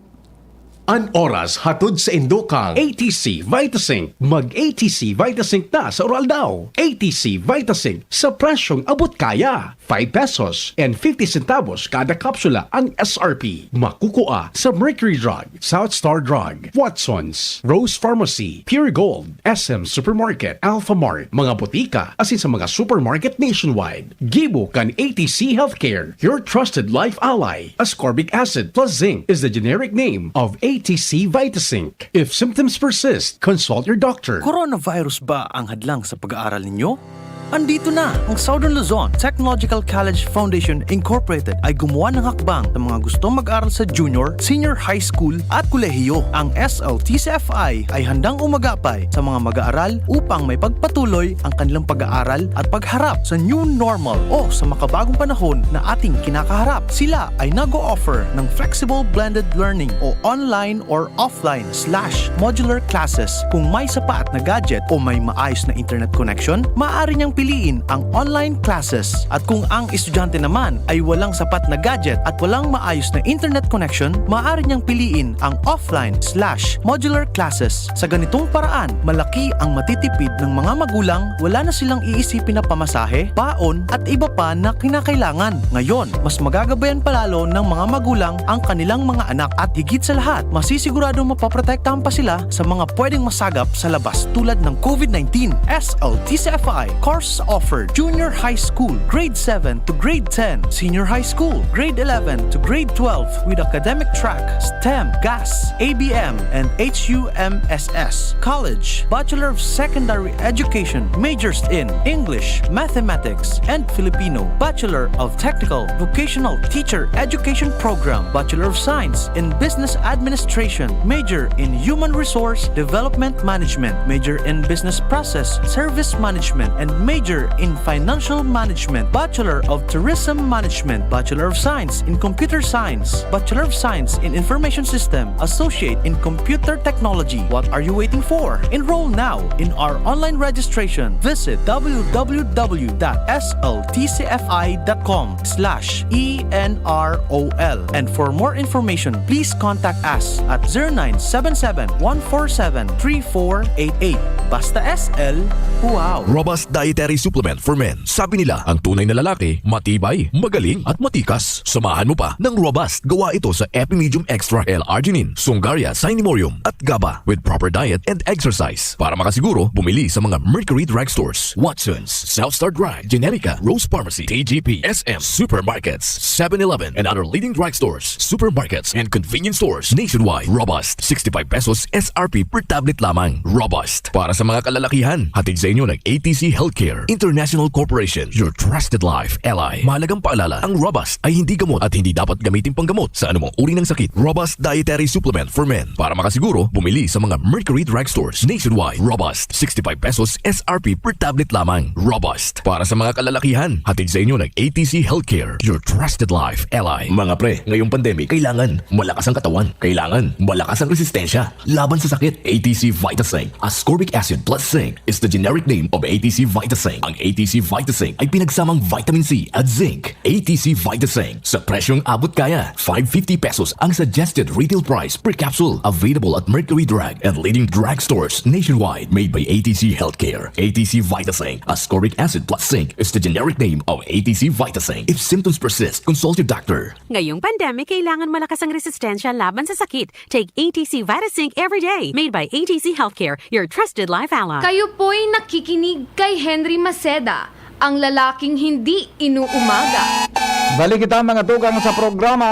An oras hatod sa indokang A T C Vitasync. Mag A T C Vitasync na sa oral daw. A T C Vitasync sa presyong abot kaya. Five pesos and fifty centavos kada kapsula ang S R P. Makukua sa Mercury Drug, South Star Drug, Watson's, Rose Pharmacy, Pure Gold, S M Supermarket, Alpha Mart, mga botika, asin sa mga supermarket nationwide. Gibo kan A T C Healthcare, your trusted life ally. Ascorbic acid plus zinc is the generic name of A T C Vitasync. If symptoms persist, consult your doctor. Coronavirus ba ang hadlang sa pag-aaral ninyo? Andito na! Ang Southern Luzon Technological College Foundation Incorporated ay gumawa ng hakbang sa mga gustong mag-aral sa junior, senior high school at kolehiyo. Ang S L T C F I ay handang umagapay sa mga mag-aaral upang may pagpatuloy ang kanilang pag-aaral at pagharap sa new normal o sa makabagong panahon na ating kinakaharap. Sila ay nag-o-offer ng flexible blended learning o online or offline slash modular classes. Kung may sapat na gadget o may maayos na internet connection, maaari niyang piliin ang online classes. At kung ang estudyante naman ay walang sapat na gadget at walang maayos na internet connection, maaari niyang piliin ang offline slash modular classes. Sa ganitong paraan, malaki ang matitipid ng mga magulang, wala na silang iisipin na pamasahe, baon, at iba pa na kinakailangan. Ngayon, mas magagabayan palalo ng mga magulang ang kanilang mga anak at higit sa lahat, masisiguradong mapoprotektahan pa sila sa mga pwedeng masagap sa labas tulad ng COVID nineteen. S L T C F I, Core offered: junior high school, grade seven to grade ten, senior high school, grade eleven to grade twelve, with academic track, STEM, GAS, A B M, and H U M S S. College, Bachelor of Secondary Education, majors in English, Mathematics, and Filipino, Bachelor of Technical Vocational Teacher Education Program, Bachelor of Science in Business Administration, major in Human Resource Development Management, major in Business Process Service Management, and major in Financial Management, Bachelor of Tourism Management, Bachelor of Science in Computer Science, Bachelor of Science in Information System, Associate in Computer Technology. What are you waiting for? Enroll now in our online registration. Visit w w w dot s l t c f i dot com slash e n r o l. And for more information, please contact us at zero nine seven seven, one four seven, three four eight eight. Basta S L, wow! Robust Dietary Supplement for Men. Sabi nila, ang tunay na lalaki, matibay, magaling, at matikas. Samahan mo pa ng Robust. Gawa ito sa Epimedium Extra L-Arginine, Sungaria Cinnamomum, at GABA, with proper diet and exercise. Para makasiguro, bumili sa mga Mercury Drug Stores, Watsons, South Star Drug, Generica, Rose Pharmacy, T G P, S M, supermarkets, Seven-Eleven, and other leading drug stores, supermarkets, and convenience stores nationwide. Robust, sixty-five pesos S R P per tablet lamang. Robust. Para sa mga kalalakihan, hatid sa inyo ng A T C Healthcare International Corporation, your trusted life ally. Mahalagang paalala, ang Robust ay hindi gamot at hindi dapat gamitin panggamot sa anumang uri ng sakit. Robust Dietary Supplement for Men. Para makasiguro, bumili sa mga Mercury Drug Stores nationwide. Robust, sixty-five pesos S R P per tablet lamang. Robust. Para sa mga kalalakihan, hatid sa inyo ng A T C Healthcare, your trusted life ally. Mga pre, ngayong pandemic, kailangan malakas ang katawan. Kailangan malakas ang resistensya laban sa sakit. A T C Vitasync, ascorbic acid plus zinc, is the generic name of A T C Vitasync. Ang A T C Vitasync ay pinagsamang vitamin C at zinc. A T C Vitasync, sa presyong abot kaya, five fifty pesos ang suggested retail price per capsule. Available at Mercury Drug and leading drug stores nationwide. Made by A T C Healthcare. A T C Vitasync, ascorbic acid plus zinc, is the generic name of A T C Vitasync. If symptoms persist, consult your doctor. Ngayong pandemic, kailangan malakas ang resistensya laban sa sakit. Take A T C Vitasync every day. Made by A T C Healthcare, your trusted life ally. Kayo po'y nakikinig kay Henry Maceda, ang lalaking hindi inuumaga. Balik kita, mga tugang, sa programa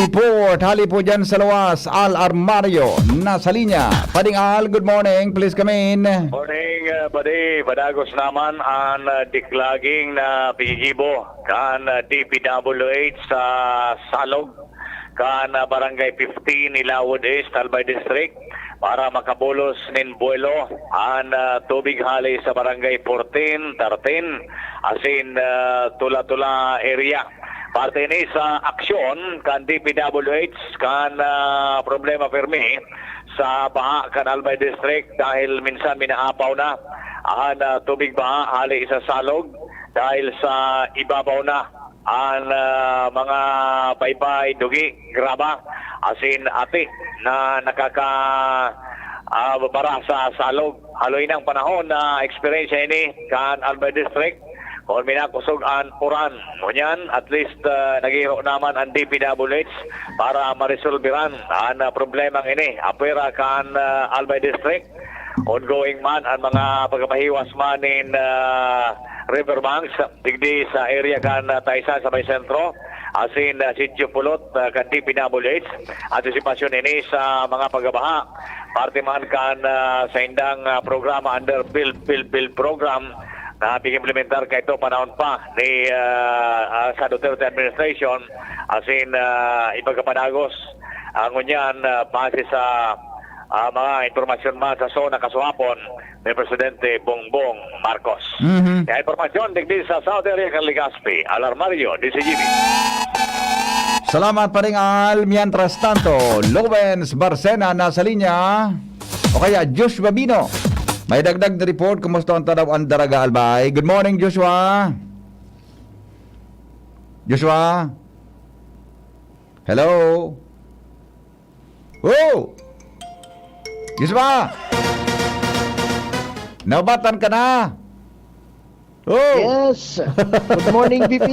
Report. Hali po dyan sa luwas, Al Armario, nasa linya. Pading Al, good morning. Please come in. Morning, uh, buddy. Padagos naman ang uh, diklaging na pigigibo kan uh, D P W H sa Salog, kan ah, Barangay fifteen, Ilawod East, Albay District, para makabulos nin buwelo an ah, tubig hali sa Barangay fourteen, thirteen, asin ah, Tula-Tula area. Parte ini sa aksyon kan D P W H kan ah, problema pirmi sa baha kan Albay District dahil minsan minaapaw na an ah, tubig baha hali sa Salog dahil sa ibabaw na an ah, mga baybay, dugi, graba, asin ati na nakaka ah, bara sa Salog. Haloy nang panahon na eksperyensya ini kan Albay District. Kun minakosog an uran, ngunyan, at least ah, naghihiro naman an D P W H para maresolbiran an ah, problemang ini. Apwera kan ah, Albay District, ongoing man an mga pagkapahiwas man nin ah, riverbanks digdi sa area kan ah, Taysan sa may sentro, asin ah, Sitio Pulot ah, kan D P W H. Antisipasyon ini sa mga pagkabaha, parte man kan ah, saindang ah, programa under Build, Build, Build program na pig-implementar kaito panahon pa ni ah, ah, sa Duterte administration, asin ah, ipagkapadagos ang ngunyan ah, base sa ah, mga impormasyon man sa SONA kasuhapon ni Presidente Bongbong Marcos. Mhm. Kaya impormasyon digdi sa South Area kan Legazpi, Al Armario, D Z G B. Salamat, Paring Al. Mientras tanto, Lowens Barcena nasa linya. O kaya, Josh Babino. May dagdag na report. Kumusta ang tanaw ang Daraga, Albay? Good morning, Joshua. Joshua? Hello? Oh! Joshua! Naubatan ka na? Oh! Yes! Good morning, B P!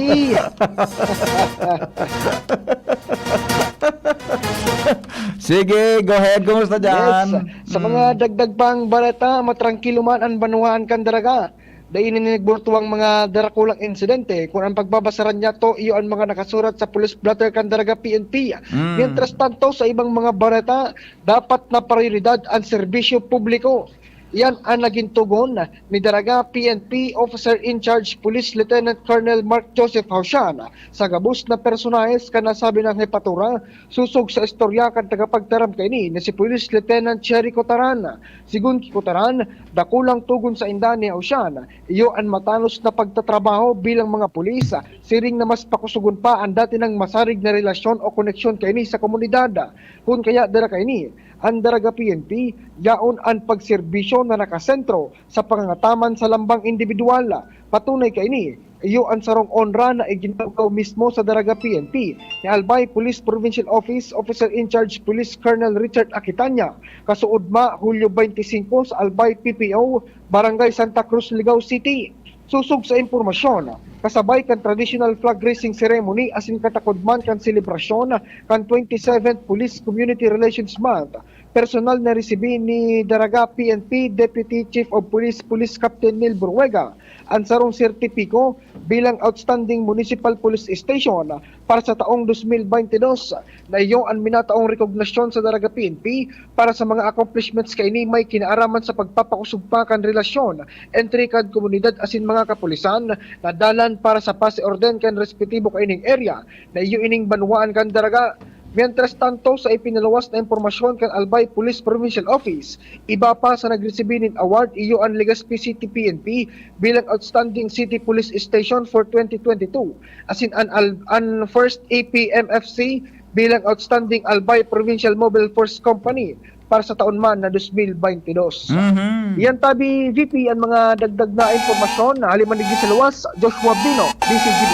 Sige, go ahead. Kumusta dyan? Yes. Sa mga Mm. dagdag pang baleta, matrangkilo man an banwaan kan Daraga. Dai ini nagburtuwang mga darakulang insidente kun ang pagbabasaran niya to iyo an mga nakasurat sa police blotter kan Daraga P N P. Mm. Mientras tanto, sa ibang mga bareta, dapat na prioridad ang serbisyo publiko. Iyan ang naging tugon ni Daraga P N P Officer in Charge Police Lieutenant Colonel Mark Joseph Hausian sa gabos na personahes kan nasabi nang hepatura, sosog sa istorya kan tagapagtaram kaini na si Police Lieutenant Cherry Cotaran. Sigon ki Cotaran, dakulang tugon sa inda ni Hausian, iyo an matanos na pagtatrabaho bilang mga pulis, siring na mas pakusugon pa ang dati nang masarig na relasyon o koneksyon kaini sa komunidad. Kun kaya dara kaini, ang Daraga P N P, yaon an pagserbisyo na nakasentro sa pangangataman sa lambang indibidwal. Patunay kaini, iyo an sarong onra na iginagaw mismo sa Daraga P N P ni Albay Police Provincial Office Officer in Charge Police Colonel Richard Aquitania, kasuodma, Hulyo twenty-five, sa Albay P P O, Barangay Santa Cruz, Ligao City. Sosog sa impormasyon, kasabay kan traditional flag raising ceremony asin katakod man kan selebrasyon kan twenty-seventh Police Community Relations Month, personal na resibi ni Daraga P N P Deputy Chief of Police, Police Captain Neil Buruega, an sarong sertipiko bilang Outstanding Municipal Police Station para sa taong dos mil baynte dos, na iyo an minataong rekognasyon sa Daraga P N P para sa mga accomplishments kaini may kinaaraman sa pagpapakusog pa kan relasyon entre kan komunidad asin mga kapulisan na dalan para sa pasi orden kan respetibo kaining area na iyo ining banwaan kan Daraga. Mientras tanto, sa ipinaluwas na impormasyon kan Albay Police Provincial Office, iba pa sa nagresibi nin award iyo an Legazpi City P N P bilang Outstanding City Police Station for twenty twenty-two, asin an, Al- an First A P M F C bilang Outstanding Albay Provincial Mobile Force Company para sa taon man na dos mil baynte dos. Mhm. Iyan tabi, V P, ang mga dagdag na impormasyon. Hali man digdi sa luwas, Joshua Bino, D C G B.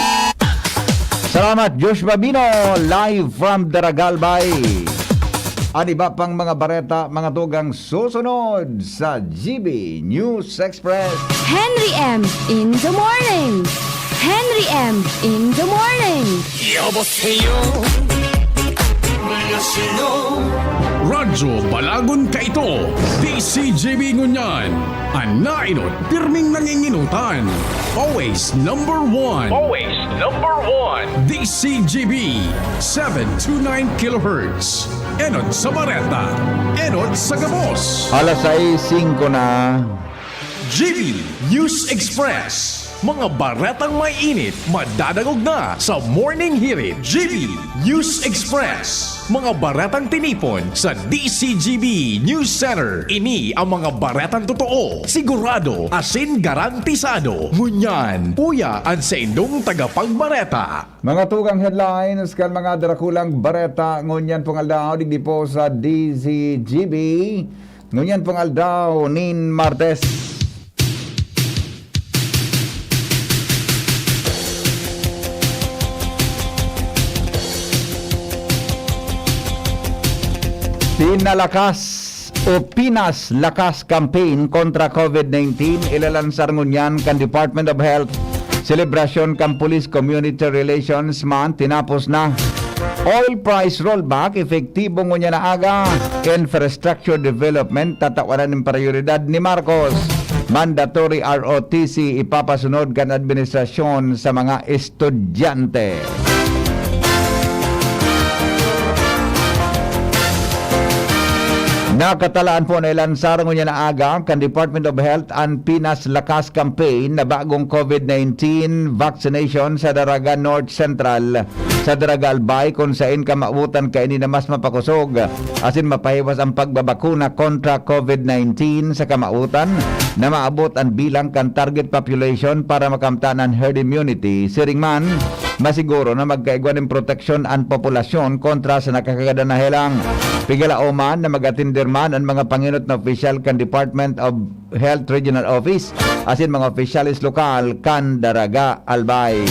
Salamat, Joshua Bino, live from Daraga, Albay. An iba pang mga bareta, mga tugang, susunod sa G B News Express. Henry M in the morning. Henry M in the morning. 여보세요. 안녕하세요. Radyo Balagon kaito, D C G B ngunyan. An nainot, pirming nanginginutan. Always number one. Always number one. D C G B, seven two nine kilohertz. Enot sa bareta, enot sa gabos. Alas sais singko na. G B News Express. Mga baretang may init, madadangog na sa Morning Hirit. G B News Express. Mga baretang tinipon sa D C G B News Center. Ini ang mga baretang totoo, sigurado, asin garantisado. Ngunyan, uya an saindong tagapagbareta. Mga tugang headlines kan mga darakulang bareta ngunyan pong aldaw digdi po sa D C G B. Ngunyan pong aldaw nin Martes. Pinalakas o Pinas Lakas Campaign kontra COVID nineteen, ilalansar ngunyan kan Department of Health. Selebrasyon kan Police Community Relations Month tinapos na. Oil price rollback, epektibo ngunyan na aga. Infrastructure development, tatawanan nin prioridad ni Marcos. Mandatory R O T C ipapasunod kan administrasyon sa mga estudyante. Nakatalaan po na ilansar ngunyan na aga kan Department of Health an Pinas Lakas Campaign na bagong COVID nineteen vaccination sa Daraga North Central, sa Daraga Albay, kun sain kamawotan kaini na mas mapakosog asin mapahiwas ang pagbabakuna kontra COVID nineteen sa kamawotan na maabot an bilang kan target population para makamtan an herd immunity. Siring man, masiguro na magkaigwa nin proteksyon an populasyon kontra sa nakakagadan na helang. Pigalaoman na mag-atender man an mga pangenot na opisyal kan Department of Health Regional Office asin mga opisyales lokal kan Daraga Albay.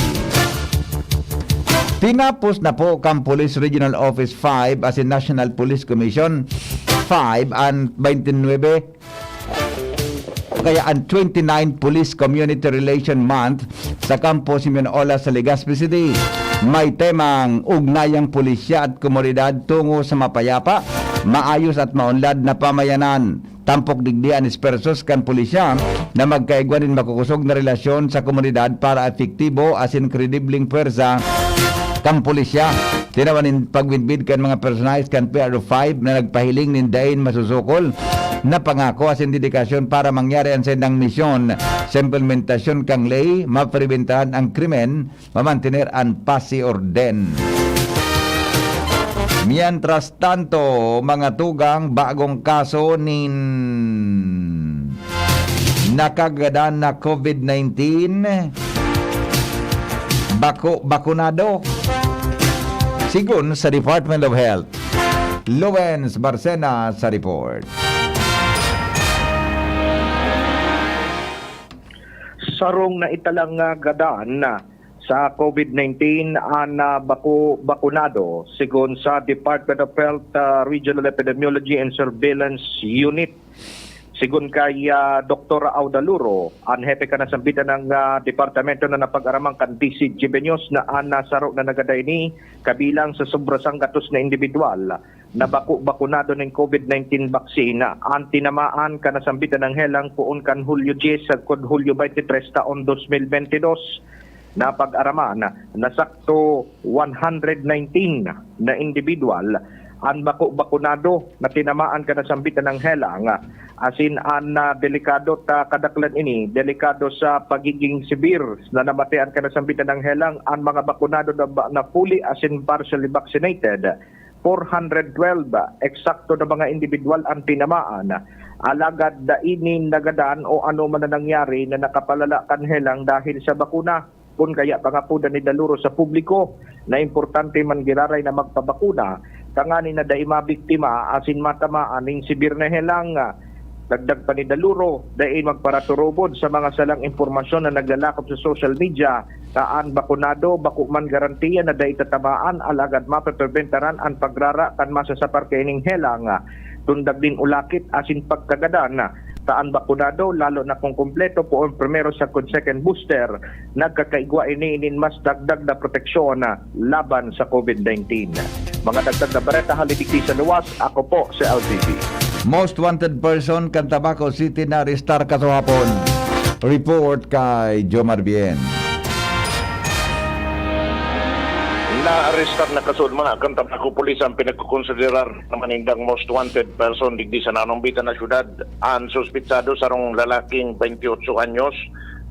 Tinapos na po kan Police Regional Office five asin National Police Commission five an twenty-nine, kaya an twenty-nine Police Community Relation Month sa Kampo Simeon Olas sa Legazpi City. May temang Ugnayang Pulisya at Komunidad tungo sa mapayapa, maayos at maunlad na pamayanan. Tampok digdi an espersos kan pulisya na magkaigwa nin makukosog na relasyon sa komunidad para epektibo asin kredibleng pwersa kan pulisya. Tinawan nin pagmidbid kan mga personahe kan P R O five na nagpahiling nin daing masusukol na pangako asin dedikasyon para mangyari an saindang misyon sa implementasyon kan ley, maprebentar an krimen, mamantener an paz y orden. Mientras tanto, mga tugang, bagong kaso nin nakagadan na COVID nineteen, bako bakunado, sigon sa Department of Health. Lawrence Barcena sa report. Sarong naitalang, ah, gadan sa COVID nineteen an, ah, bako bakunado, sigon sa Department of Health, ah, Regional Epidemiology and Surveillance Unit. Sigon kay, ah, Doktor Audaluro, an hepe kan nasambitan na, ah, departamento na napag-araman kan D Z G B News, na an, ah, saro na nagadan ini kabilang sa sobra sanggatos na indibidwal na bako bakunado nin COVID nineteen vaccine. An tinamaan kan nasambitan na helang poon kan Hulyo dyes sagkod Hulyo baynte tres taon dos mil baynte dos. Napag-araman na sakto one hundred nineteen na indibidwal an bako bakunado na tinamaan kan nasambitan na helang, asin an, ah, delikado ta kadaklan ini, delikado sa pagiging severe na namatean kan nasambitan na helang an mga bakunado na ba-, na fully asin partially vaccinated. Four hundred twelve eksakto na mga indibidwal an tinamaan, alagad dai nin nagadan o anoman na nangyari na nakapalala kan helang dahil sa bakuna. Kun kaya pangapodan ni Daluro sa publiko na importante man giraray na magpabakuna, tanganing na dai mabiktima asin matamaan nin severe na helang. Dagdag pa ni Daluro, dai magparaturubod sa mga salang impormasyon na naglalakop sa social media, ta an bakunado bako man garantiya na dai tatamaan, alagad mapeperbentaran an pagrara kan masasapar kaining helang. Tundag nin ulakit asin pagkagadan, ta an bakunado, lalo na kung kompleto poon primero sagkod second booster, nagkakaigwa ini nin mas dagdag na proteksyon laban sa COVID nineteen. Mga dagdag na bareta hali digdi sa luwas, ako po si L T V. Most wanted person kan Tabaco City naarestar kasuhapon. Report kay Jomar Bien. Naarestar na kasuod mga kan Tabaco Police ang pinagkukonsiderar na manindang most wanted person digdi sa nanumbitan na syudad. An suspitsado, sarong lalaking twenty-ocho anyos,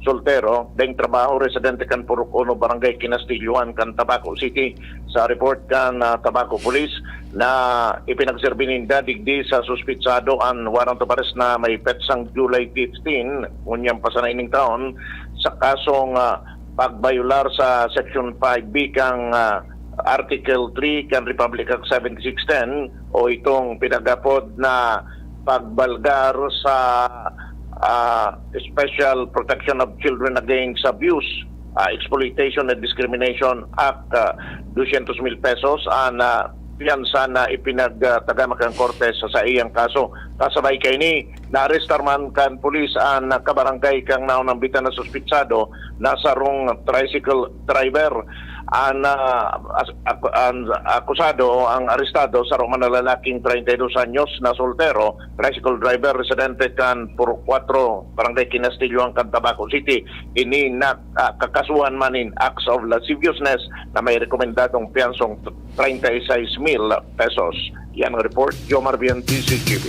soltero, daing trabaho, residente kan Purok Uno, Barangay Kinastillohan kan Tabaco City. Sa report kan, ah, Tabaco Police na ipinagserbi ninda digdi sa suspitsado an warrant of arrest na may petsang July fifteen, ngunyan pa sana ining taon, sa kasong, ah, pagbayolar sa Section five B kan, ah, Article three kan Republic Act seventy-six ten, o itong pinag-apod na pagbalgar sa, ah, Special Protection of Children Against Abuse, ah, Exploitation and Discrimination Act, ah, dusyentos mil pesos an, ah, piyansa na ipinagtagama kan korte sa saiyang kaso. Kasabay kaini, naarestar man kan pulis an kabarangay kan nanumbitan na suspitsado na sarong tricycle driver. An, ah, as-, ak-, an akusado o ang arestado, saro man na lalaking treinta y dos anyos na soltero, tricycle driver, residente kan Purok Kuwatro, Barangay Kinastillohan kan Tabaco City. Ini na, ah, kakasuhan man nin acts of lasciviousness na may rekomendadong piyansong treinta y seis mil pesos. Yan ang report, Jomar Bien, D Z G B.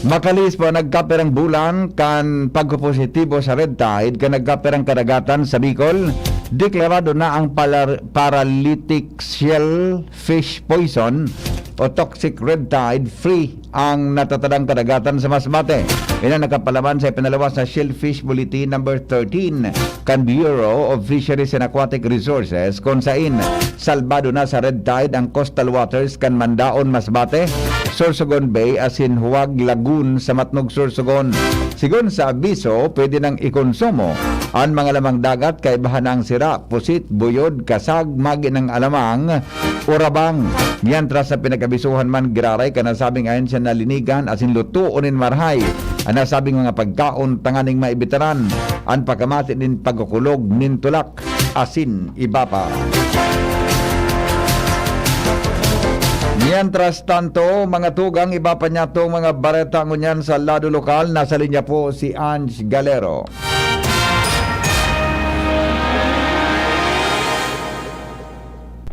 Makalihis pa nagkapirang bulan kan pagkapositibo sa red tide kan nagkapirang kadagatan sa Bicol, deklarado na ang palar-, paralytic shellfish poison o toxic red tide free ang natatadang kadagatan sa Masbate. Ini nakapalaman sa ipinaluwas na Shellfish Bulletin number thirteen kan Bureau of Fisheries and Aquatic Resources, kun sain salbado na sa red tide ang coastal waters kan Mandaon, Masbate, Sorsogon Bay asin Huwag Lagoon sa Matnog, Sorsogon. Sigon sa abiso, pwede nang ikonsumo an mga lamang dagat, kaibahan na ang sira, pusit, buyod, kasag, maginang alamang, o rabang. Mientras sa pinag-abisuhan man giraray kan nasabing ahensya na linigan asin lutoon nin marahay an nasabing mga pagkaon tanganing maibitaran an pagkamati nin pagkukulog nin tulak asin iba pa. Mientras tanto, mga tugang, iba pa niya tong mga bareta ngunyan sa lado lokal. Nasa linya po si Ange Galero.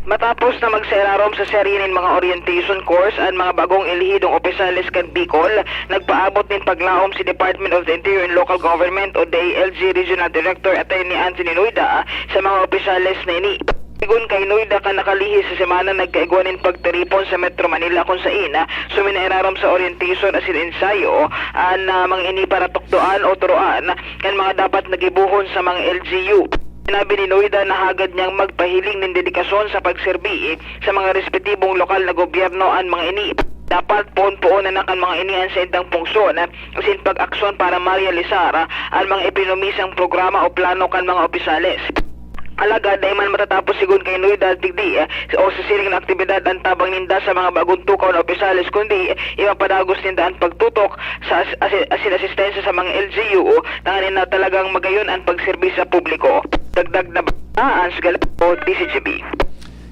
Matapos na magsairarom sa serye nin mga orientation course an mga bagong elehidong opisales kan Bicol, nagpaabot nin paglaom si Department of the Interior and Local Government o D I L G Regional Director Attorney Anthony Noida sa mga opisales na ini. Sigon kay Noida, kan nakalihis na semana nagkaigwa nin pagtiripon sa Metro Manila, kun sain suminairarom sa orientation asin ensayo an, ah, mga ini para tukdoan o turoan kan mga dapat na gibohon sa mga L G U. Sinabi ni Noida na hagad niyang magpahiling nin dedikasyon sa pagserbi sa mga respetibong lokal na gobyerno an mga ini. Dapat poon-poonan na kan mga ini an saindang pungsyon asin pag-aksyon para marealisar an mga ipinomisang programa o plano kan mga opisyales. Alagad dai man matatapos, sigon kay Noida, digdi, eh, o sa siring na aktibidad an tabang ninda sa mga bagong tukaw na opisyales, kundi, eh, ipapadagos ninda an pagtutok sa as-, asi-, asin asistensya sa mga L G U tanganing na talagang magayon an pagserbisyo sa publiko. Dagdag na ba? Hans Galeo, D Z G B.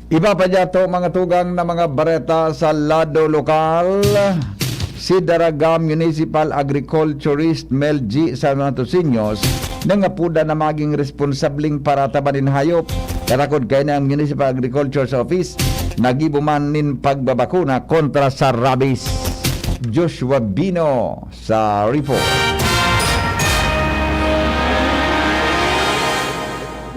Iba pa diyato, mga tugang, na mga bareta sa lado lokal. Si Daraga Municipal Agriculturist Mel G San Matosiños nangapodan na magin responsabling parataban nin hayop. Katakod kaini, ang Municipal Agriculture's Office naggibo man nin pagbabakuna kontra sa rabies. Joshua Bino sa report.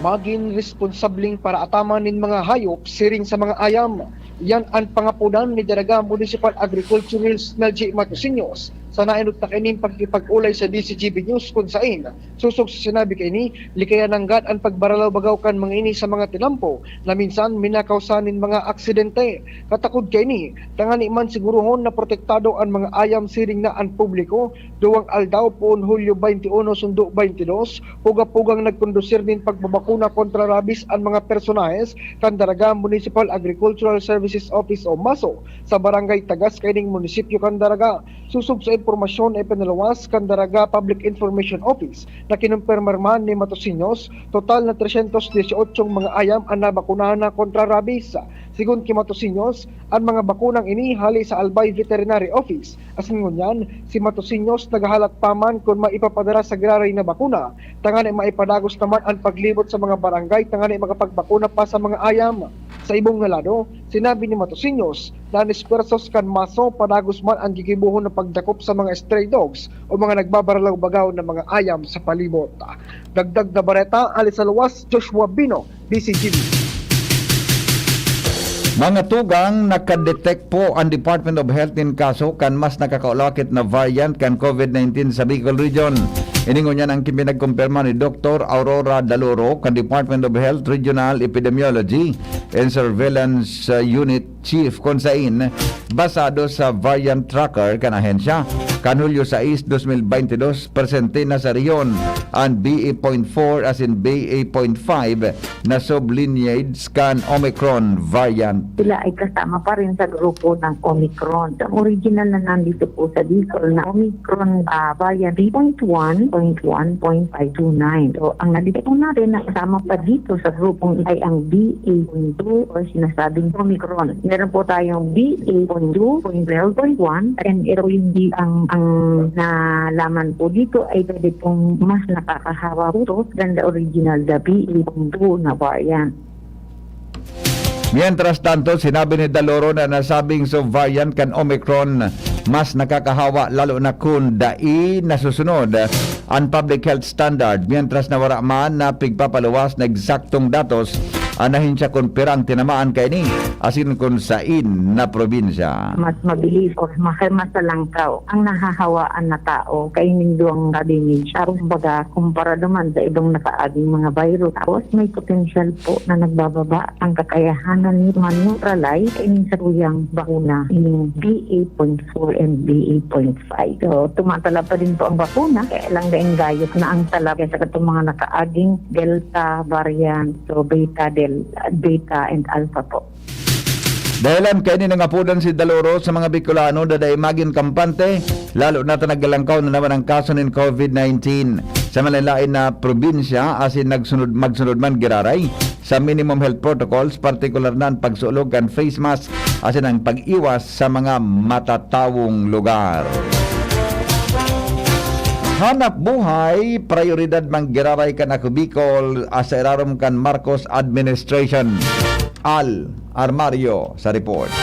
Magin responsabling paraataman nin mga hayop siring sa mga ayam. Yan an pangapodan ni Daraga Municipal Agriculturist Mel G Matosiños sa naenot na kaining pakikipag-olay sa D Z G B News, kun sain, sosog sa sinabi kaini, likayan nanggad an pagbaralaw-bagaw kan mga ini sa mga tinampo na minsan minakawsa nin mga aksidente. Katakod kaini, tangani man sigurohon na protektado an mga ayam siring na an publiko, duwang aldaw, poon Hulyo twenty-one sundo twenty-two, puga-pugang nagkondusir nin pagbabakuna kontra rabies an mga personahes kan Daraga Municipal Agricultural Services Office o maso sa Barangay Tagas kaining munisipyo kan Daraga. Sosog sa impormasyon na ipinaluwas kan Daraga Public Information Office na kinumpirmar man ni Matosiños, total na tresyentos dieciocho mga ayam an nabakunahan na kontra rabies. Sigon ki Matosiños, an mga bakunang ini hale sa Albay Veterinary Office. Asin ngunyan, si Matosiños naghahalat pa man kun maipapadara sa giraray na bakuna, tanganing maipadagos naman an paglibot sa mga barangay tanganing makapagbakuna pa sa mga ayam. Sa ibong na lado, sinabi ni Matosiños na an espuwersos kan maso padagos man an gigibohon na pagdakop sa mga stray dogs o mga nagbabaralaw-bagaw na mga ayam sa palibot. Dagdag na bareta, hale sa luwas, Joshua Bino, D Z G B. Mga tugang, nakadetect po ang Department of Health nin kaso kan mas nakakaulakit na variant kan COVID nineteen sa Bicol Region. Ini ngunyan ang ipinagkumpirma ni Doktor Aurora Daloro kan Department of Health Regional Epidemiology and Surveillance, uh, Unit Chief, kun sain, basado sa variant tracker kan ahensya, kan Hulyo sais, dos mil baynte dos, presente na sa rehiyon an B A point four asin B A point five na sublineage kan Omicron variant. Sila ay kasama pa rin sa grupo ng Omicron. Ang original na nandito po sa Bicol na Omicron, ah, variant three point one point one point five two nine. So, ang nandito po natin na kasama pa dito sa grupong ay ang B A point two or sinasabing Omicron. Meron po tayong B A point two, point twelve, point one, and ito yung di-, ang, ang nalaman po dito ay pwede pong mas nakakahawa po ito than the original, the B A point two na variant. Mientras tanto, sinabi ni Daloro na nasabing subvariant kan Omicron mas nakakahawa, lalo na kun dai nasusunod an public health standard, mientras na wara man na pigpapaluwas na eksaktong datos an ahensya kun pirang tinamaan kaini asin kun sain na probinsya. Mas mabilis o mas, mas malangkaw ang nahahawaan na tao kaining duwang ka-lineage. Kumbaga, kumpara naman sa ibang nakaaging mga virus. Tapos, may potensyal po na nagbababa ang kakayahanan ni ma-neutralize kaining saruyang bakuna, ining B A point four and B A point five. So, tumatala pa din po ang bakuna, kaya lang daing gayos na ang tala kaysa katong mga nakaaging Delta variant, so Beta, Del-, Beta and Alpha po. Dahilan kaini nangapodan si Daloro sa mga Bicolano na dai magin kampante, lalo na ta naglalangkaw na naman ang kaso nin COVID nineteen. Sa malain-lain na probinsya, asin nagsunod, magsunod man giraray, sa minimum health protocols, partikular na an pagsulog kan face mask asin ang pag-iwas sa mga matatawong lugar. Hanap buhay, prayoridad man giraray kan Ako Bicol, ah, sa irarom kan Marcos administration. Al Armario sa report.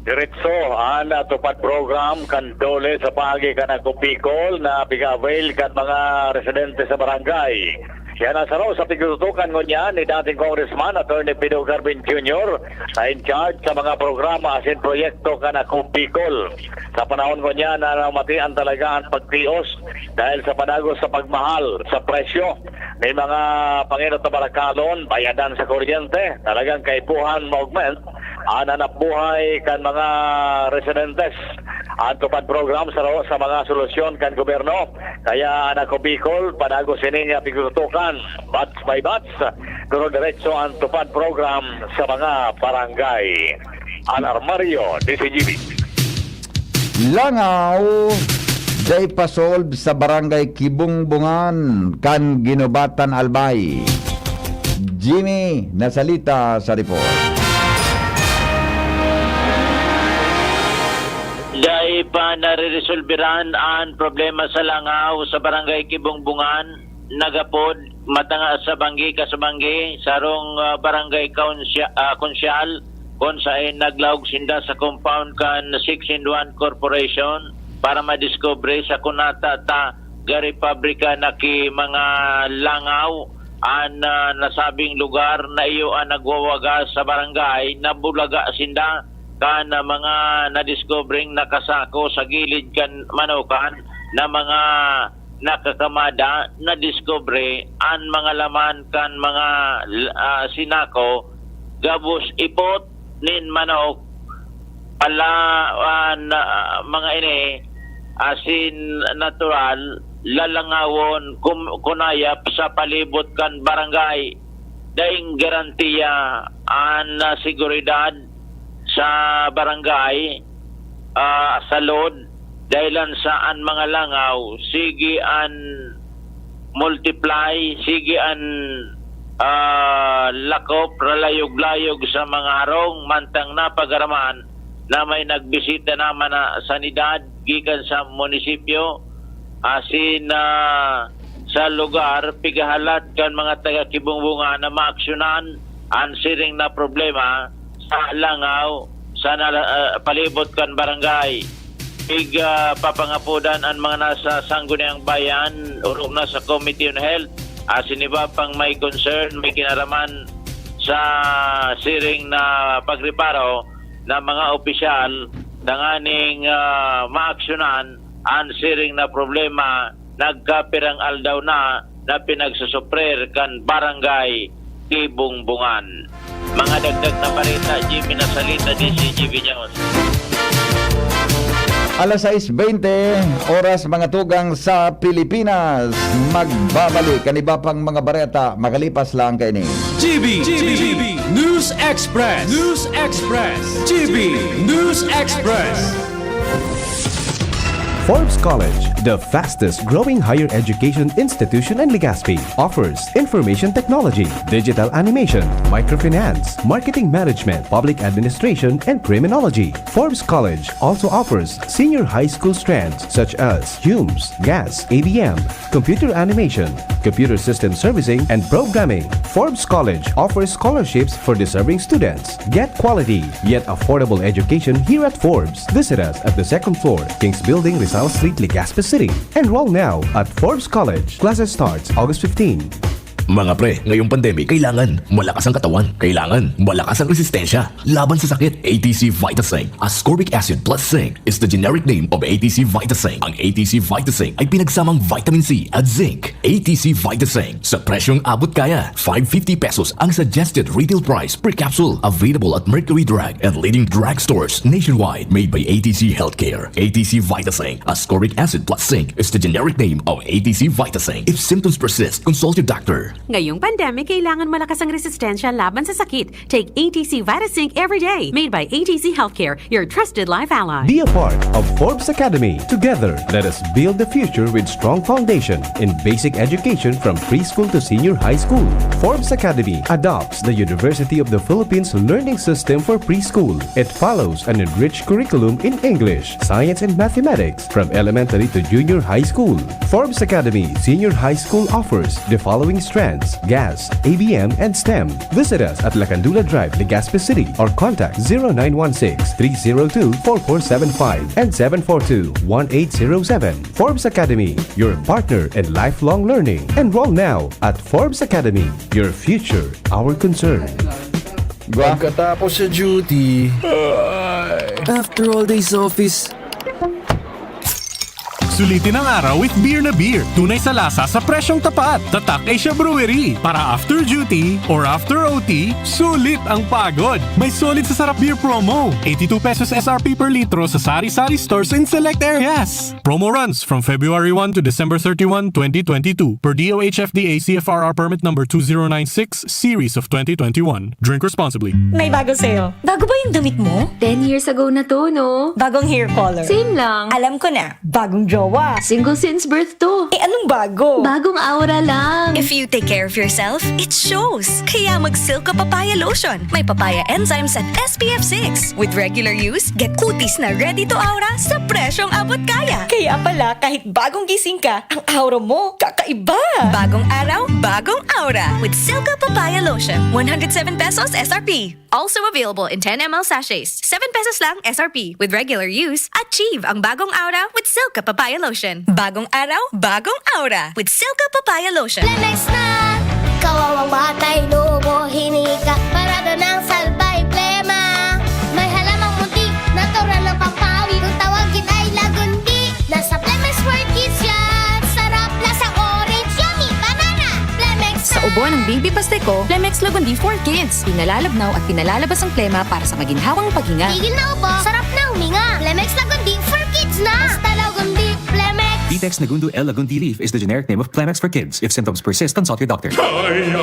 Diretso an, ah, TUPAD program kan DOLE sa paagi kan Ako Bicol na piga-avail kan mga residente sa barangay. Siya na saro sa pigtutukan ngunyan ni dating Congressman Attorney Pido Garvin Junior na in charge sa mga programa asin proyekto kan Ako Bicol. Sa panahon ngunyan na namatian talaga an pagtios dahil sa padagos sa pagmahal sa presyo nin mga pangenot na barakalon, bayadan sa kuryente, talagang kaipuhan ma-augment an hanap buhay kan mga residentes. An TUPAD program saro sa mga solusyon kan gobyerno. Kaya an Ako Bicol, padagos ini niya pigtutukan, batch by batch, duro diretso an TUPAD program sa mga barangay. Al Armario, D Z G B. Langaw, dai pa solve sa Barangay Kibungbungan kan Guinobatan, Albay. Jimmy Nasalita sa report. Dai pa nareresolberan an problema sa langaw sa Barangay Kibungbungan, nagapod matanga sa banggi kasabanggi, sarong, ah, barangay kaonsya-, ah, konsyal, kun saen naglaog sinda sa compound kan Six in One Corporation para madiskubre sa kun ata ta gari pabrika na ki mga langaw an, ah, nasabing lugar na iyo an nagwawagas sa barangay. Nabulaga sinda kan, ah, mga nadiskubreng nakasako sa gilid kan manokan na mga nakakamada, nadiskubre an mga laman kan mga, ah, sinako, gabos ipot nin manok. Pala, ah, na, mga ini, asin natural, lalangawon, kum-, kunayap sa palibot kan barangay. Daing garantiya an, ah, seguridad sa barangay, ah, sa load, dahilan sa an mga langaw, sige an multiply, sige an, ah, lakop, ralayog-layog sa mga harong, mantang napagaraman na may nagbisita naman na sanidad gikan sa munisipyo, asin, ah, sa lugar, pigahalat kan mga taga Kibungbungan na maaksyonan an siring na problema sa langaw sa nala-, ah, palibot kan barangay. Pig, ah, papangapodan an mga nasa Sangguniang Bayan, orog na sa Committee on Health, asin iba pang may concern, may kinaraman sa siring na pagreparo na mga opisyal, tanganing, ah, maaksyonan an siring na problema. Nagkapirang aldaw na na pinagsusuprir kan Barangay Kibungbungan. Mga dagdag na bareta, Jimmy Nasalita, D Z G B News. Alas sais bente, oras mga tugang sa Pilipinas. Magbabalik an iba pang mga bareta makalipas lang kaini. G B, G B, News Express, News Express, G B News Express. Forbes College, the fastest growing higher education institution in Legazpi, offers information technology, digital animation, microfinance, marketing management, public administration, and criminology. Forbes College also offers senior high school strands such as Humes, Gas, A B M, computer animation, computer system servicing, and programming. Forbes College offers scholarships for deserving students. Get quality, yet affordable education here at Forbes. Visit us at the second floor, Kings Building, Rizal Street, Legazpi City. Enroll now at Forbes College. Classes starts August fifteen. Mga pre, ngayong pandemic, kailangan malakas ang katawan. Kailangan malakas ang resistensya laban sa sakit. A T C Vitasing, ascorbic acid plus zinc, is the generic name of A T C Vitasing. Ang A T C Vitasing ay pinagsamang vitamin C at zinc. A T C Vitasing, sa presyong abot kaya. Five fifty pesos ang suggested retail price per capsule. Available at Mercury Drug and leading drugstores nationwide. Made by A T C Healthcare. A T C Vitasing, ascorbic acid plus zinc, is the generic name of A T C Vitasing. If symptoms persist, consult your doctor. Ngayong pandemic, kailangan malakas ang resistensya laban sa sakit. Take A T C Vitazinc every day. Made by A T C Healthcare, your trusted life ally. Be a part of Forbes Academy. Together, let us build the future with strong foundation in basic education from preschool to senior high school. Forbes Academy adopts the University of the Philippines learning system for preschool. It follows an enriched curriculum in English, science, and mathematics from elementary to junior high school. Forbes Academy Senior High School offers the following strands: GAS, A B M, and STEM. Visit us at Lacandula Drive, Legazpi City, or contact zero nine one six, three zero two, four four seven five and seven four two, one eight zero seven. Forbes Academy, your partner in lifelong learning. Enroll now at Forbes Academy. Your future, our concern. Pagkatapos sa duty, After all days sa office, Sulitin ang araw with beer na beer. Tunay sa lasa sa presyong tapat. Tatak Asia Brewery. Para after duty or after O T, sulit ang pagod. May sulit sa sarap beer promo. Eighty-two pesos S R P per litro sa sari-sari stores in select areas. Promo runs from February one to December thirty-one, twenty twenty-two, per D O H F D A C F R R permit number two zero nine six, series of twenty twenty-one. Drink responsibly. May bago sa'yo. Bago ba yung damit mo? Ten years ago na to, no? Bagong hair color. Same lang. Alam ko na. Bagong jowa. Single since birth to. Eh, anong bago? Bagong aura lang. If you take care of yourself, it shows. Kaya mag Silka Papaya Lotion. May papaya enzymes at S P F six. With regular use, get kutis na ready to aura sa presyong abot kaya. Kaya pala, kahit bagong gising ka, ang aura mo, kakaiba. Bagong araw, bagong aura. With Silka Papaya Lotion. One hundred seven pesos S R P. Also available in ten M L sachets. Seven pesos lang S R P. With regular use, achieve ang bagong aura with Silka Papaya Lotion. Bagong araw, bagong aura with Silka Papaya Lotion. Plemex na! Kawawang batay, lobo, hinika, parada ng salbay, plema. May halamang munti, natural ng pampawi. Kung tawagin ay lagundi, nasa Plemex for Kids yan. Sarap, lasang orange, yummy, banana. Plemex Sa ubo ng baby pastiko, Plemex Lagundi for Kids. Pinalalabnaw at pinalalabas ang plema para sa maginhawang paghinga. Tigil na ubo, sarap na huminga. Plemex Lagundi for Kids na. Basta Lagundi, Plemex. Vitex Nagundo L Lagundi Leaf is the generic name of Plemex for Kids. If symptoms persist, consult your doctor. Diarrhea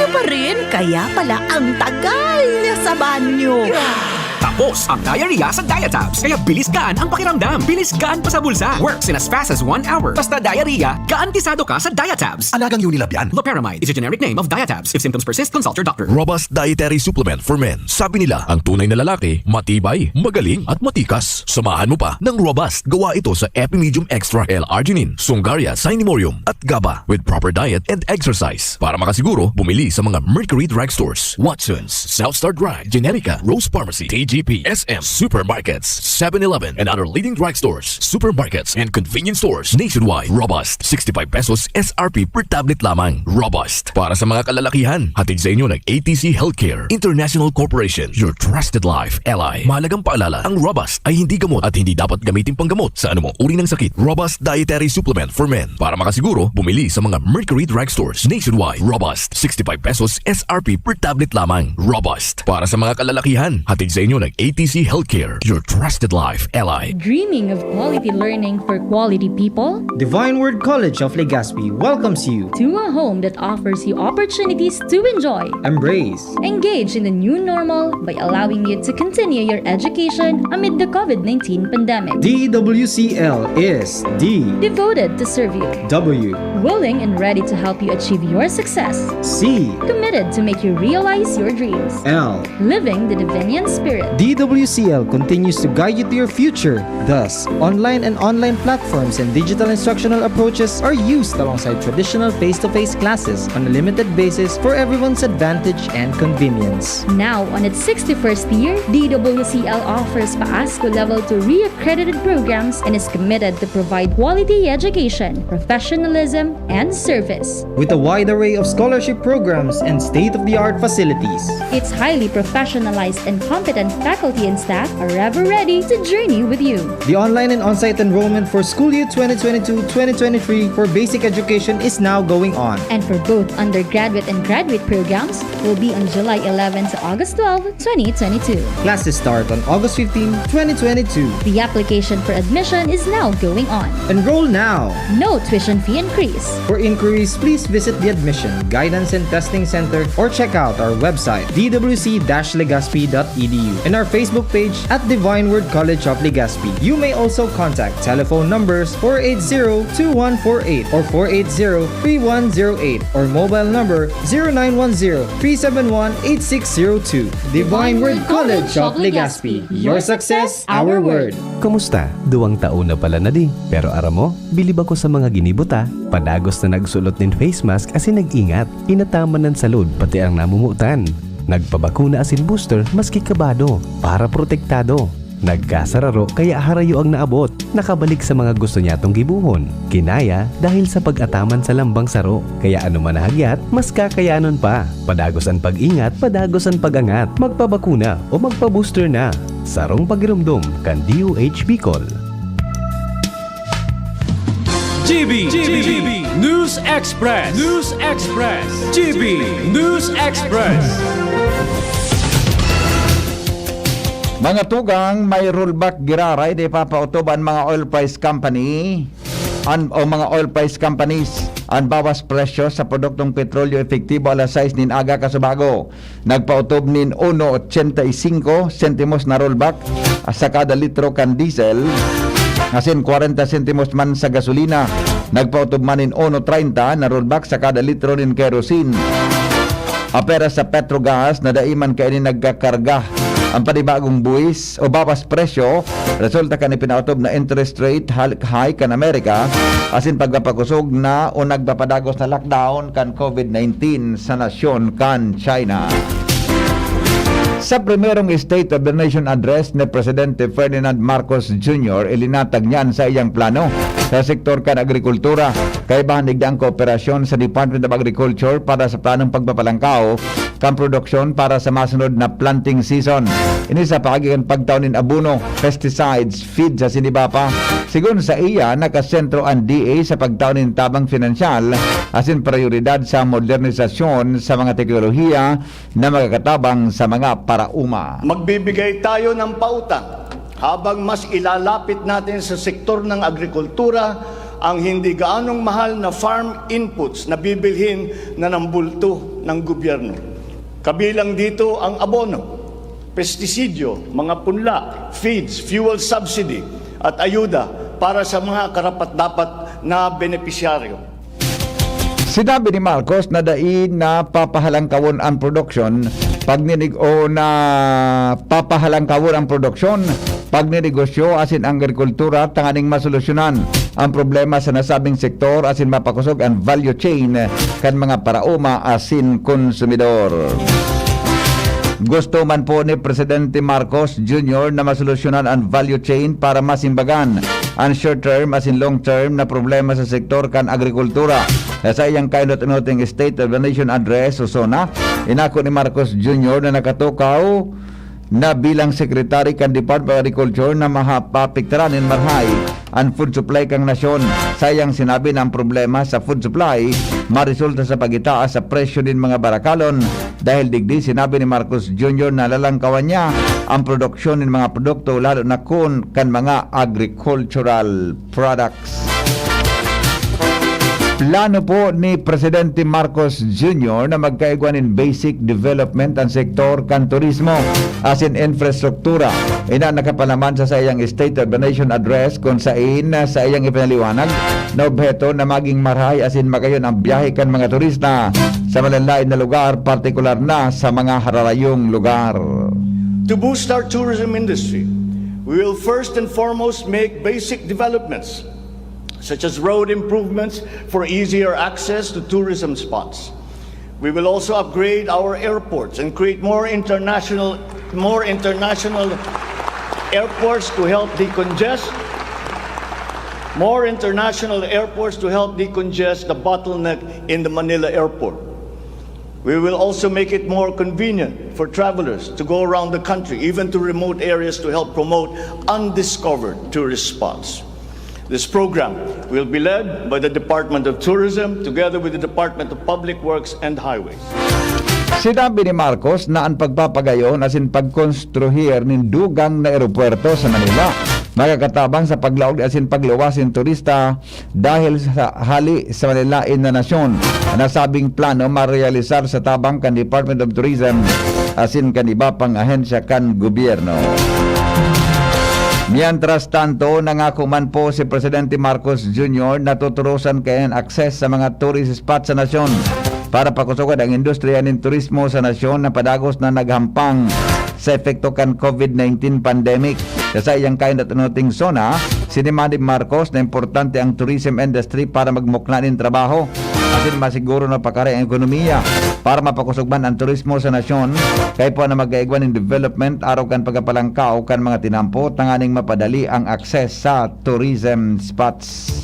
pa rin? Kaya pala ang tagal niya sa banyo. Tapos ang diarrhea sa Diatabs. Kaya bilis gaan ang pakiramdam. Bilis gaan pa sa bulsa. Works in as fast as one hour. Basta diarrhea, garantisado ka sa Diatabs. Alagang Unilab yan. Loperamide is a generic name of Diatabs. If symptoms persist, consult your doctor. Robust dietary supplement for men. Sabi nila, ang tunay na lalaki, matibay, magaling, at matikas. Samahan mo pa ng Robust. Gawa ito sa Epimedium Extra, L-arginine, Sungaria, Cinemorium, at GABA. With proper diet and exercise. Para makasiguro, bumili sa mga Mercury Drug Stores, Watson's, South Star Drug, Generica, Rose Pharmacy, T G P, S M, supermarkets, seven eleven, and other leading drug stores, supermarkets, and convenience stores nationwide. Robust, sixty-five pesos S R P per tablet lamang. Robust. Para sa mga kalalakihan, hatid sa inyo ng A T C Healthcare International Corporation, your trusted life ally. Mahalagang paalala, ang Robust ay hindi gamot at hindi dapat gamitin panggamot sa anumang uri ng sakit. Robust dietary supplement for men. Para makasiguro, bumili sa mga Mercury Drug Stores nationwide. Robust, sixty-five pesos S R P per tablet lamang. Robust. Para sa mga kalalakihan, hatid sa inyo ng A T C Healthcare, your trusted life ally. Dreaming of quality learning for quality people? Divine Word College of Legazpi welcomes you to a home that offers you opportunities to enjoy, embrace, engage in the new normal by allowing you to continue your education amid the COVID nineteen pandemic. D W C L is D, devoted to serve you, W, willing and ready to help you achieve your success, C, committed to make you realize your dreams, L, living the Divinian spirit. D W C L continues to guide you to your future. Thus, online and online platforms and digital instructional approaches are used alongside traditional face-to-face classes on a limited basis for everyone's advantage and convenience. Now, on its sixty-first year, D W C L offers PAASCU Level two reaccredited programs and is committed to provide quality education, professionalism, and service. With a wide array of scholarship programs and state-of-the-art facilities, its highly professionalized and competent Faculty and staff are ever ready to journey with you. The online and on-site enrollment for school year twenty twenty-two twenty twenty-three for basic education is now going on. And for both undergraduate and graduate programs will be on July eleven to August twelve, twenty twenty-two. Classes start on August fifteen, twenty twenty-two. The application for admission is now going on. Enroll now. No tuition fee increase. For inquiries, please visit the Admission, Guidance and Testing Center or check out our website, d w c dash legazpi dot e d u, and our Facebook page at Divine Word College of Legazpi. You may also contact telephone numbers four eight zero two one four eight or four eight zero three one zero eight or mobile number zero nine one zero three seven one eight six zero two. Divine Word College of Legazpi. Your success, our word. Kumusta? Duwang taon na pala na di. Pero aram mo, bilib ako sa mga ginibo ta. Padagos na nagsulot nin face mask asin nag-ingat. Inataman an salud, pati ang namumutan. Nagpabakuna asin booster maski kabado, para protektado. Nagkasararo kaya harayo ang naabot. Nakabalik sa mga gusto niyatong gibohon. Kinaya dahil sa pag-ataman sa lambang saro. Kaya ano man nahagyat, mas kakayanon pa. Padagos an pag-ingat, padagos an pag-angat. Magpabakuna o magpa-booster na. Sarong pagiromdom kan D O H Bicol. G B, G B, News Express, News Express, G B News Express. Mga tugang, may rollback giraray na ipapaotob an mga oil price company an, o mga oil price companies. An bawas presyo sa produktong petrolyo epektibo alas sais nin aga kasubago. Nagpaotob nin uno ochenta y cinco sentimos na rollback sa kada litro kan diesel, asin kwarenta sentimos man sa gasolina. Nagpaotob man nin uno treinta na rollback sa kada litro nin kerosene. Apera sa Petrogas na dai man kaini nagkakarga ang panibagong buwis o bawas presyo, resulta kan ipinaotob na interest rate hike kan Amerika, asin pagpapakusog na o nagpapadagos na lockdown kan COVID nineteen sa nasyon kan China. Sa primerong State of the Nation Address ni Presidente Ferdinand Marcos Junior, ilinatag niya an saiyang plano sa sektor kan agrikultura, kaibahan digdi ang kooperasyon sa Department of Agriculture para sa planong pagpapalangkaw kan produksyon para sa masunod na planting season. Ini sa paagi kan pagtao nin abono, pesticides, feeds asin iba pa. Sigon sa iya, nakasentro an D A sa pagtao nin tabang pinansyal asin prayoridad sa modernisasyon sa mga teknolohiya na makakatabang sa mga paraoma. Magbibigay tayo ng pautang habang mas ilalapit natin sa sektor ng agrikultura ang hindi gaanong mahal na farm inputs na bibilhin na ng bulto ng gobyerno. Kabilang dito ang abono, pestisidyo, mga punla, feeds, fuel subsidy, at ayuda para sa mga karapat-dapat na benepisyaryo. Sinabi ni Marcos na dai na papahalangkawon ang produksyon, pagninig-, o na papahalangkawon ang produksyon, pagninegosyo asin ang agrikultura tanganing masolusyonan ang problema sa nasabing sektor asin mapakosog ang value chain kan mga paraoma asin konsumidor. Gusto man po ni Presidente Marcos Junior na masolusyonan ang value chain para masimbagan an short term asin long term na problema sa sektor kan agrikultura. Sa iyang kainot-inoting State of the Nation Address o SONA, inako ni Marcos Junior na nakatukaw na bilang secretary kan Department of Agriculture na maha-, maapektaran nin marahay an food supply kan nasyon. Sa iyang sinabi na ang problema sa food supply maresulta sa pagitaas sa presyo nin mga barakalon. Dahil digdi, sinabi ni Marcos Junior na lalangkawan niya ang produksyon nin mga produkto, lalo na kun kan mga agricultural products. Plano po ni Presidente Marcos Junior na magkaigwa nin basic development ang sektor kan turismo asin infrastruktura. Ina nakapalaman sa saiyang State of the Nation Address, kun sain sa iyang ipinaliwanag na obheto na maging marahay asin magayon ang biyahe kan mga turista sa malain-lain na lugar, partikular na sa mga hararayong lugar. To boost our tourism industry, we will first and foremost make basic developments such as road improvements for easier access to tourism spots. We will also upgrade our airports and create more international, more international airports to help decongest, more international airports to help decongest the bottleneck in the Manila airport. We will also make it more convenient for travelers to go around the country, even to remote areas, to help promote undiscovered tourist spots. This program will be led by the Department of Tourism together with the Department of Public Works and Highways. Sinabi ni Marcos na an pagpapagayon asin pagkonstruhir nin dugang na eropuwerto sa Manila makakatabang sa paglaog asin pagluwas nin turista dahil sa hali sa manlaen na nasyon. An nasabing plano marealisar sa tabang kan Department of Tourism asin kan iba pang ahensya kan gobyerno. Mientras tanto, nangako man po si Presidente Marcos Junior na tuturosan kaiyan an access sa mga tourist spot sa nasyon para pakusogon ang industriya nin turismo sa nasyon na padagos na naghampang sa epekto kan COVID nineteen pandemic. Sa saiyang kainot-inoting SONA, sinimba ni Marcos na importante ang tourism industry para magmukna nin trabaho asin masiguro na pakaray ang ekonomiya para mapakosog man ang turismo sa nasyon, kaipuhan na magkaigwa nin development arog kan pagkapalangkaw kan mga tinampo tanganing mapadali ang access sa tourism spots.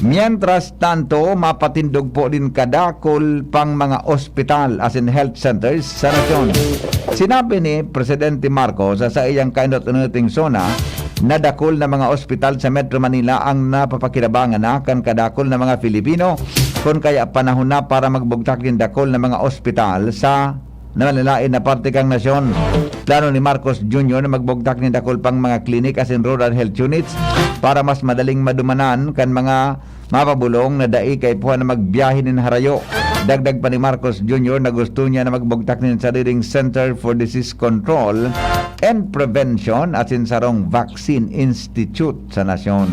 Mientras tanto, mapatindog po nin kadakul pang mga ospital asin health centers sa nasyon. Sinabi ni Presidente Marcos sa saiyang kainot-inoting SONA na dakul na mga ospital sa Metro Manila ang napapakinabangan na kan kadakul na mga Filipino, kun kaya panahon na para magbugtak nin dakul na mga ospital sa na manlaen na parte kan nasyon. Plano ni Marcos Junior na magbugtak nin dakul pang mga klinik asin rural health units para mas madaling madumanan kan mga mapabolong na dai kaipuhan na magbiyahe nin harayo. Dagdag pa ni Marcos Junior na gusto niya na magbugtak nin sariling Center for Disease Control and Prevention asin sarong vaccine institute sa nasyon.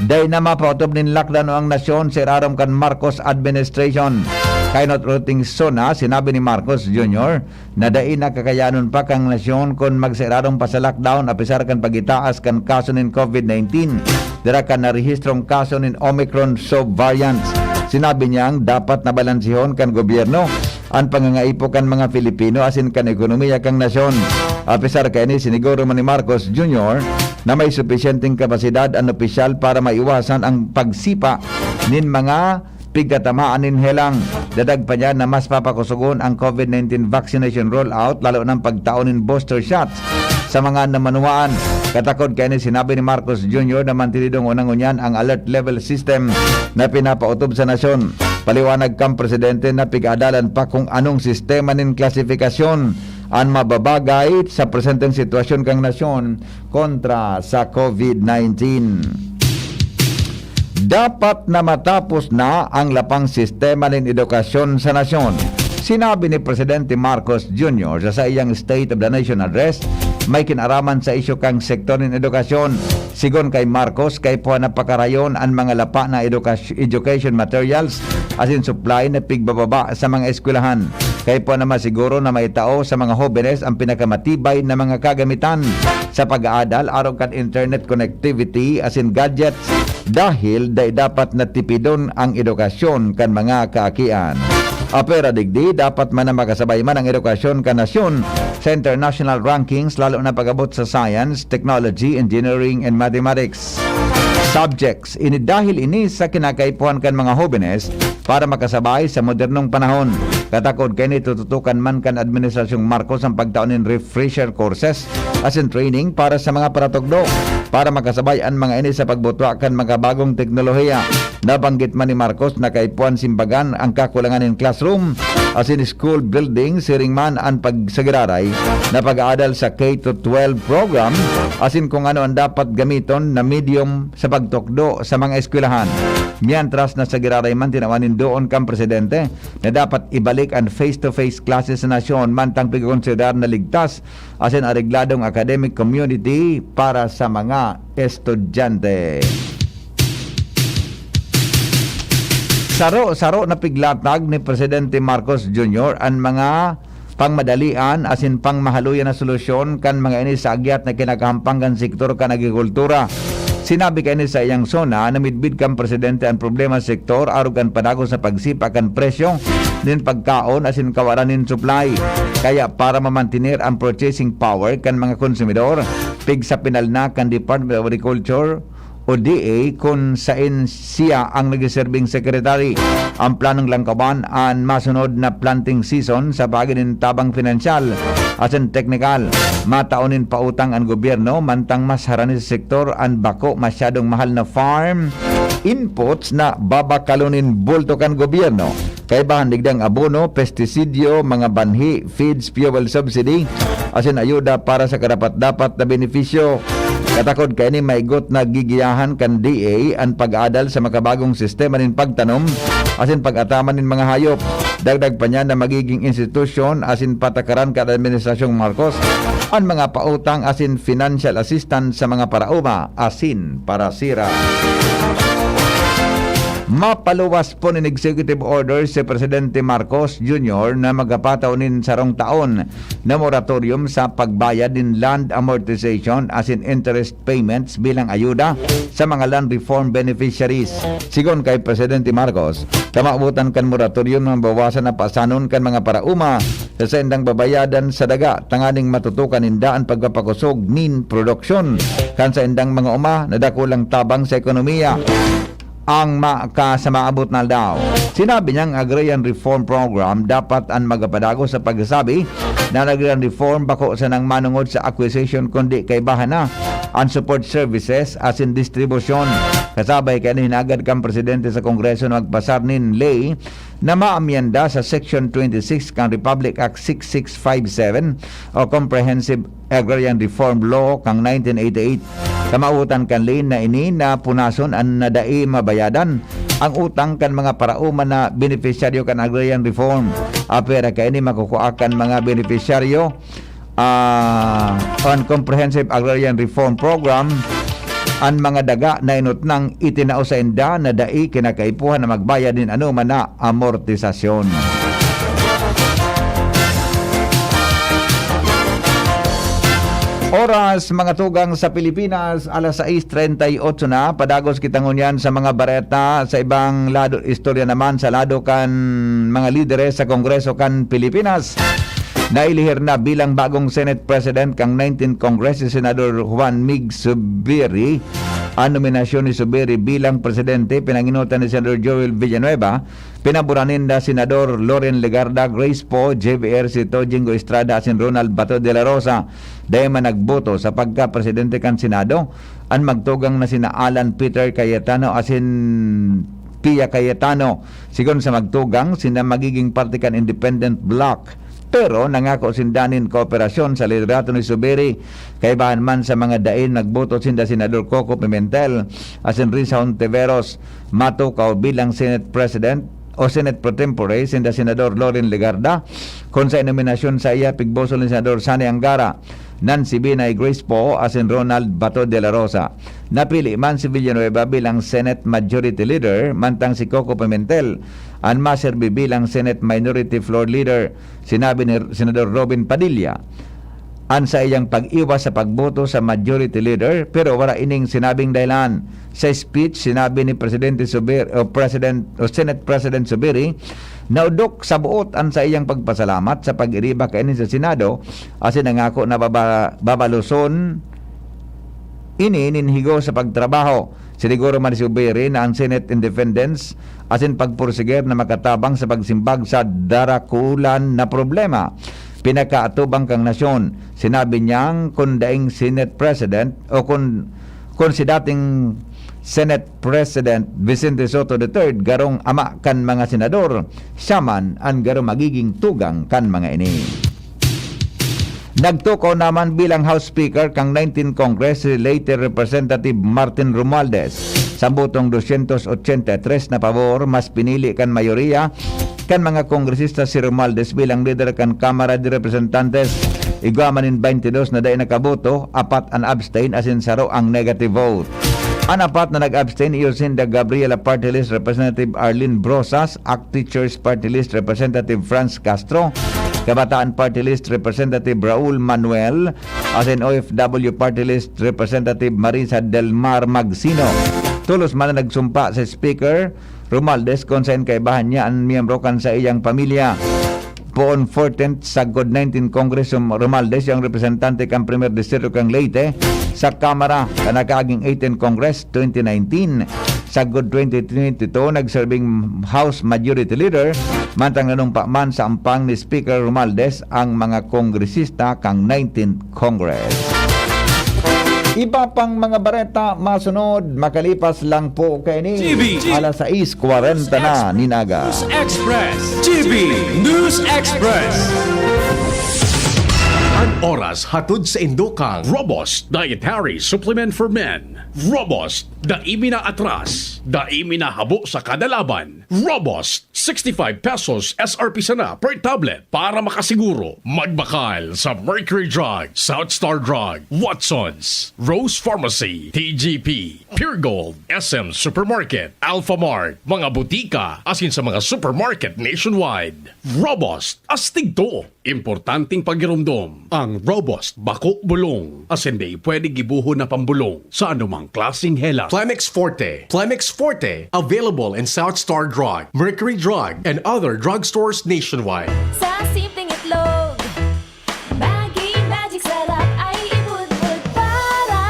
Dai na mapaotob nin lockdown ang nasyon sa irarom kan Marcos administration. Kainot-inoting SONA, sinabi ni Marcos Junior na dai na kakayanon pa kan nasyon kun magsairarom pa sa lockdown apisar kan pagitaas kan kaso nin COVID nineteen dara kan narehistrong kaso nin Omicron subvariants. Sinabi niyang dapat na balansehon kan gobyerno an pangangaipo kan mga Filipino asin kan ekonomiya kan nasyon. Apisar kaini, siniguro man ni Marcos Junior na may supisyenteng kapasidad an opisyal para maiwasan ang pagsipa nin mga pigkatamaan nin helang. Dadag pa niya na mas papakusogon ang COVID nineteen vaccination rollout, lalo na ang pagtao nin booster shots sa mga namanuwaan. Katakod kaini, sinabi ni Marcos Junior na mantinidong unang ngunyan ang alert level system na pinapaotob sa nasyon. Paliwanag kan presidente na pig-aadalan pa kung anong sistema nin klasifikasyon an mababagay sa presenteng sitwasyon kan nasyon kontra sa COVID nineteen. Dapat na matapos na ang lapang sistema nin edukasyon sa nasyon. Sinabi ni Presidente Marcos Junior sa saiyang State of the Nation Address, may kinaraman sa isyu kan sektor nin edukasyon. Sigon kay Marcos, kaipuhan na pakarayon an mga lapa na edukasy-, education materials asin supply na pigbababa sa mga eskwelahan. Kaipuhan na masiguro na maitao sa mga hobenes ang pinakamatibay na mga kagamitan sa pag-aadal arog kan internet connectivity asin gadgets, dahil dai dapat na tipidon ang edukasyon kan mga kaakian. Apwera digdi, dapat man na makasabay man ang edukasyon kan nasyon sa international rankings, lalo na pag-abot sa science, technology, engineering, and mathematics subjects. Ini dahil ini sa kinakaipuhan kan mga hobenes para makasabay sa modernong panahon. Katakod kaini, tututukan man kan Administrasyong Marcos ang pagtao nin refresher courses asin training para sa mga paratukdo para makasabay an mga ini sa pagbutwa kan makabagong teknolohiya. Nabanggit man ni Marcos na kaipuhan simbagan ang kakulangan nin classroom asin school building, siring man an pagsagiraray na pag-aadal sa K to twelve program asin kung ano an dapat gamiton na medium sa pagtukdo sa mga eskwelahan. Mientras na sa giraray man, tinawan nin doon kan presidente na dapat ibalik an face-to-face classes sa nasyon mantang pigkokonsiderar na ligtas asin aregladong academic community para sa mga estudyante. Saro-saro na piglatag ni Presidente Marcos Junior an mga pangmadalian asin pangmahaluyan na solusyon kan mga ini sa agyat na kinakahampang kan sektor kan agrikultura. Sinabi kaini sa iyang SONA na midbid kan presidente an problema sa sektor arog kan padagos na pagsipa kan presyo nin pagkaon asin kawaran nin supply. Kaya para mamantener an purchasing power kan mga konsumidor, pigsapinal na kan Department of Agriculture D A kun saen siya ang nagseserbing secretary. Ang planong langkawan an masunod na planting season sa paagi nin tabang pinansyal asin teknikal. Matao nin pautang an gobyerno, mantang mas harani sa sektor an bako masyadong mahal na farm inputs na babakalonin bulto kan gobyerno. Kaibahan digdi ang abono, pestisidyo, mga banhi, feeds, fuel subsidy, asin ayuda para sa karapat-dapat na benepisyo. Katakod kaini, maigot na gigiyahan kan D A an pag-aadal sa makabagong sistema nin pagtanom asin pag-ataman nin mga hayop. Dagdag pa niya na magiging institusyon asin patakaran kan Administrasyong Marcos an mga pautang asin financial assistance sa mga paraoma asin parasira. Mapaluwas po nin executive order si Presidente Marcos Junior na magapataw nin sarong taon na moratorium sa pagbayad nin land amortization asin interest payments bilang ayuda sa mga land reform beneficiaries. Sigon kay Presidente Marcos, kamawotan kan moratorium na mabawasan na pasanon kan mga paraoma sa saindang babayadan sa daga tanganing matutukan ninda an pagpapakosog nin produksyon kan saindang mga oma na dakulang tabang sa ekonomiya ang ma-, ka sa maabot na aldaw. Sinabi niyang agrarian reform program dapat an magapadago sa pagsasabi na an agrarian reform bako sanang manongod sa acquisition kundi kaibahan na an support services asin distribusyon. Kasabay kaini, hinagad kan presidente sa Kongreso na magpasar nin ley na maamyenda sa Section twenty-six kan Republic Act six six five seven o Comprehensive Agrarian Reform Law kan nineteen eighty-eight. Kamawotan kan ley na ini na punason an nadai mabayadan ang utang kan mga paraoma na benepisyaryo kan agrarian reform. Apwera kaini, makukua kan mga benepisyaryo, ah, an Comprehensive Agrarian Reform Program an mga daga na inutnang itinao sainda na dai kinakaipuhan na magbayad nin anoman na amortisasyon. Oras, mga tugang, sa Pilipinas, alas sais treinta y ocho na. Padagos kita ngunyan sa mga bareta sa ibang lado, istorya naman sa lado kan mga lideres sa Kongreso kan Pilipinas. Nailihir na bilang bagong Senate President kan nineteenth Congress si Senador Juan Mig Zubiri. An nominasyon ni Zubiri bilang presidente, pinangenotan ni Senador Joel Villanueva. Pinaboran ninda Senador Loren Legarda, Grace Poe, J V Ejercito, Jingo Estrada asin Ronald Bato de la Rosa. Dai man nagboto sa pagkapresidente kan Senado an magtugang na sina Alan Peter Cayetano asin Pia Cayetano. Sigon sa magtugang, sinda magiging parte kan independent bloc. Pero nangako sinda nin kooperasyon sa liderato ni Zubiri. Kaibahan man sa mga dai nagboto, sinda Senador Coco Pimentel asin Risa Hontiveros, matukaw bilang Senate President o Senate pro tempore sinda Senador Loren Legarda, kun sa nominasyon saiya pigbosol ni Senador Sonny Angara, Nancy Binay, Grace Poe asin Ronald Bato de la Rosa. Napili man si Villanueva bilang Senate Majority Leader, mantang si Coco Pimentel an maserbi bilang Senate Minority Floor Leader. Sinabi ni Senador Robin Padilla an saiyang pag-iwas sa pagboto sa Majority Leader, pero wara ining sinabing dahilan. Sa speech, sinabi ni Presidente Zubir-, o President, o Senate President Zubiri, naudok sa boot an saiyang pagpasalamat sa pag-iriba kaini sa Senado, asin nangako na baba-, babaluson ini nin higos sa pagtrabaho. Siniguro man ni Zubiri na ang Senate independence asin pagpursiger na makatabang sa pagsimbag sa darakulan na problema pinakaatubang kan nasyon. Sinabi niyang kun daing Senate President o kun, kun si dating Senate President Vicente Sotto the third garong ama kan mga senador, siya man an garo magiging tugang kan mga ini. Nagtukaw naman bilang House Speaker kan nineteenth Congress si late Representative Martin Romualdez. Sa botong dosyentos otsenta y tres na pabor, mas pinili kan mayoriya kan mga kongresista si Romualdez bilang lider kan Kamara de Representantes. Igwa man nin baynte dos na dai nakaboto, apat an abstain asin saro ang negative vote. An apat na nag-abstain iyo sinda Gabriela Party List Representative Arlene Brosas, ACT Teachers Party List Representative Franz Castro, Kabataan Party List Representative Raul Manuel, asin O F W Party List Representative Marisa Del Mar Magsino. Tolos man na nagsumpa sa Speaker Romualdez kun saen kaibahan niya an miyembro kan saiyang pamilya. Poon fourteenth, sagkod nineteen Congress, Rom-, Romualdez, yung representante kan Primer Distrito kan Leyte sa Kamara, kan nakaaging eighteen Congress, twenty nineteen. Sagkod twenty twenty-two, nagserbing House Majority Leader, mantang nanumpa man sa ampang ni Speaker Romualdez ang mga kongresista kan nineteenth Congress. Iba pang mga bareta masunod makalipas lang po kaini. G B. Alas sais kwarenta na nin aga. News Express. G B News Express. An oras hatod saindo kan Robust Dietary Supplement for Men. Robust, dai mi na atras, dai mi na habo sa kada laban. Robust, sixty-five pesos S R P sana per tablet. Para makasiguro, magbakal sa Mercury Drug, South Star Drug, Watsons, Rose Pharmacy, T G P, Pure Gold, S M Supermarket, Alphamart, mga butika, asin sa mga supermarket nationwide. Robust, astig to. Importanteng pagiromdom, ang Robust bako bulong, asin dai pwede gibohon na pambulong sa anumang klaseng helat. Plemex Forte. Plemex Forte, available in South Star Drug, Mercury Drug, and other drugstores nationwide. Sa simpleng itlog, Maggi Magic Sarap ay ibudbud para,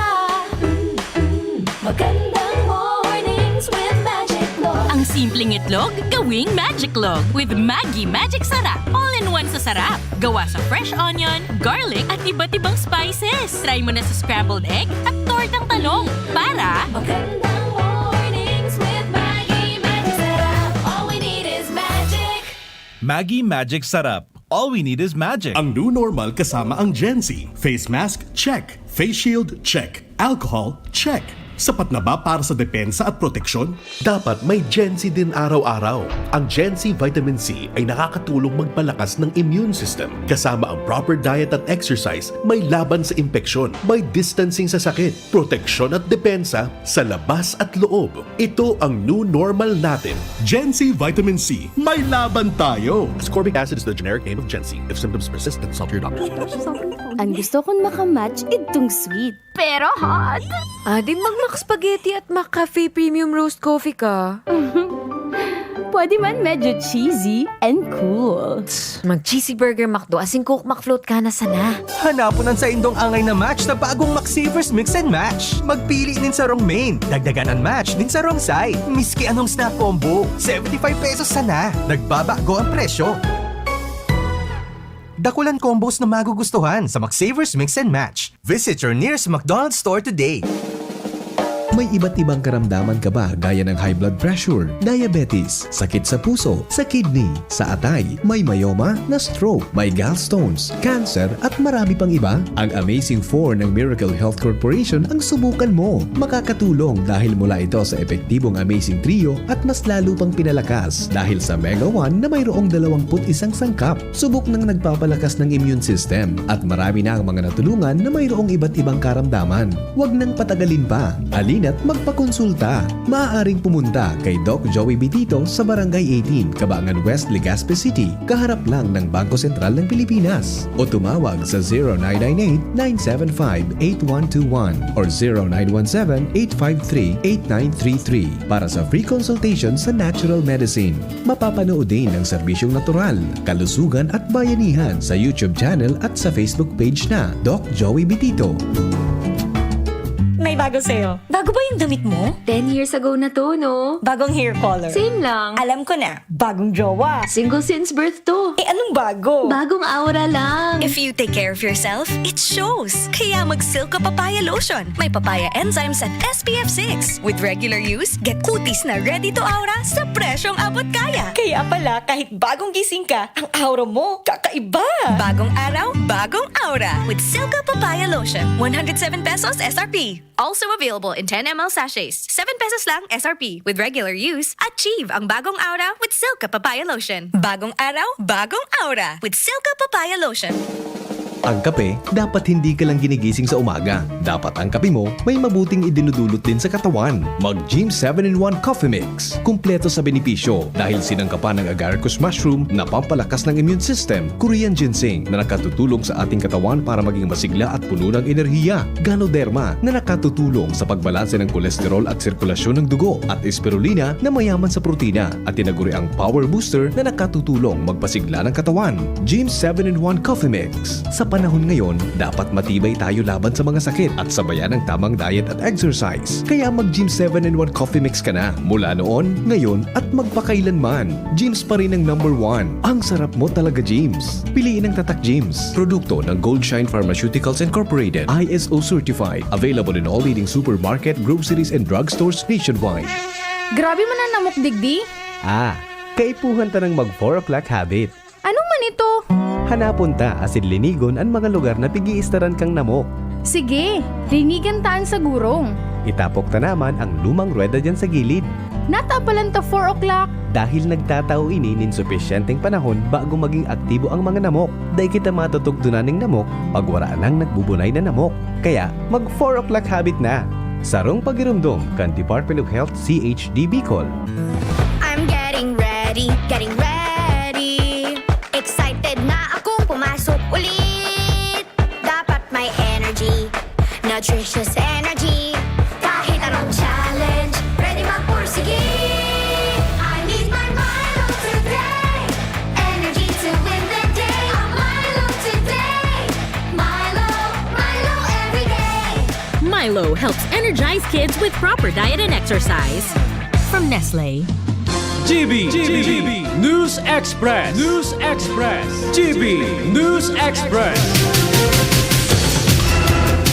mm, mm, magandang mornings with Magic Log. Ang simpleng itlog, gawing Magic Log with Maggi Magic Sarap. All in one sa sarap. Gawa sa fresh onion, garlic, at iba't ibang spices. Try mo na sa scrambled egg at tortang talong. Para magandang mornings with Maggi Magic Sarap. All we need is magic. Maggi Magic Sarap. All we need is magic. Ang new normal kasama ang Gen Z. Face mask, check. Face shield, check. Alcohol, check. Sapat na ba para sa depensa at proteksyon? Dapat may Gen Z din araw-araw. Ang Gen Z Vitamin C ay nakakatulong magpalakas ng immune system. Kasama ang proper diet at exercise, may laban sa impeksyon, may distancing sa sakit, proteksyon at depensa sa labas at loob. Ito ang new normal natin. Gen Z Vitamin C, may laban tayo! Ascorbic acid is the generic name of Gen Z. If symptoms persist, then consult your doctor. Ang gusto kong makamatch, itong sweet. Pero hot. Ah, di mag-Mac Spaghetti at Mac Cafe Premium Roast Coffee ka. Pwede man medyo cheesy and cool. Mag-cheesy burger McDo asin Coke McFloat ka na sana. Hanapon an saindong angay na match sa bagong McSavers Mix and Match. Magpili nin sarong main, dagdagan an match nin sarong side. Miski anong snack combo, seventy-five pesos sana. Nagbabago ang presyo. Dakulan combos na magugustuhan sa McSavers Mix and Match. Visit your nearest McDonald's store today. May iba't ibang karamdaman ka ba, gaya ng high blood pressure, diabetes, sakit sa puso, sa kidney, sa atay, may myoma, na stroke, may gallstones, cancer, at marami pang iba? Ang Amazing Four ng Miracle Health Corporation ang subukan mo. Makakatulong dahil mula ito sa epektibong Amazing Trio at mas lalo pang pinalakas dahil sa Mega One na mayroong dalawampu't isang sangkap. Subok nang nagpapalakas ng immune system at marami na ang mga natulungan na mayroong iba't ibang karamdaman. Huwag nang patagalin pa. Halina't magpakonsulta. Maaaring pumunta kay Doc Joey Bitito sa Barangay eighteen, Cabangan West, Legazpi City, kaharap lang ng Bangko Sentral ng Pilipinas. O tumawag sa zero nine nine eight, nine seven five, eight one two one or zero nine one seven, eight five three, eight nine three three para sa free consultation sa natural medicine. Mapapanood din ang serbisyong natural, kalusugan at bayanihan sa YouTube channel at sa Facebook page na Doc Joey Bitito. May bago sa'yo. Bago ba yung damit mo? Ten years ago na to, no? Bagong hair color. Same lang. Alam ko na. Bagong jowa. Single since birth to. Eh, anong bago? Bagong aura lang. If you take care of yourself, it shows. Kaya mag Silka Papaya Lotion. May papaya enzymes at S P F six. With regular use, get kutis na ready to aura sa presyong abot kaya. Kaya pala, kahit bagong gising ka, ang aura mo kakaiba. Bagong araw, bagong aura. With Silka Papaya Lotion. One hundred seven pesos S R P. Also available in ten M L sachets. Seven pesos lang S R P. With regular use, achieve ang bagong aura with Silka Papaya Lotion. Bagong araw, bagong aura with Silka Papaya Lotion. Ang kape, dapat hindi ka lang ginigising sa umaga. Dapat ang kape mo may mabuting idinudulot din sa katawan. Mag Gym seven in one Coffee Mix. Kumpleto sa benepisyo dahil sinangkapan ng agaricus mushroom na pampalakas ng immune system, Korean ginseng na nakatutulong sa ating katawan para maging masigla at puno ng enerhiya, Ganoderma na nakatutulong sa pagbalanse ng kolesterol at sirkulasyon ng dugo, at Spirulina na mayaman sa protina at tinaguriang power booster na nakatutulong magpasigla ng katawan. Gym seven in one Coffee Mix. Sa panahon ngayon, dapat matibay tayo laban sa mga sakit at sabayan ng tamang diet at exercise. Kaya mag Gym seven in one Coffee Mix ka na mula noon, ngayon, at magpakailanman. Gym's pa rin ang number one. Ang sarap mo talaga, Gym's. Piliin ang Tatak Gym's. Produkto ng Goldshine Pharmaceuticals Incorporated, I S O certified. Available in all leading supermarket, groceries, and drugstores nationwide. Grabe man an namok digdi. Ah, kaipuhan ta nang mag four o'clock habit. Ano man ito? Hanapon ta asin linigon an mga lugar na pig-iistaran kang namok. Sige, linigan ta an sa gurong. Itapok ta naman ang lumang ruweda diyan sa gilid. Natapalan ta four o'clock. Dahil nagtatao ini nin supisyenteng panahon bago maging aktibo ang mga namok. Dai kita matutugdonan ning namok pag wara nang nagbubunay na namok. Kaya, mag four o'clock habit na! Sarong pagiromdom kan Department of Health C H D Bicol. I'm getting ready, getting ready. Excited na akong pumasok ulit. Dapat may energy, nutritious energy. Kahit anong challenge, ready magpursige. I need my Milo today. Energy to win the day. A Milo today. Milo, Milo every day. Milo helps energize kids with proper diet and exercise. From Nestle. G B, G B, News Express, News Express, G B News Express.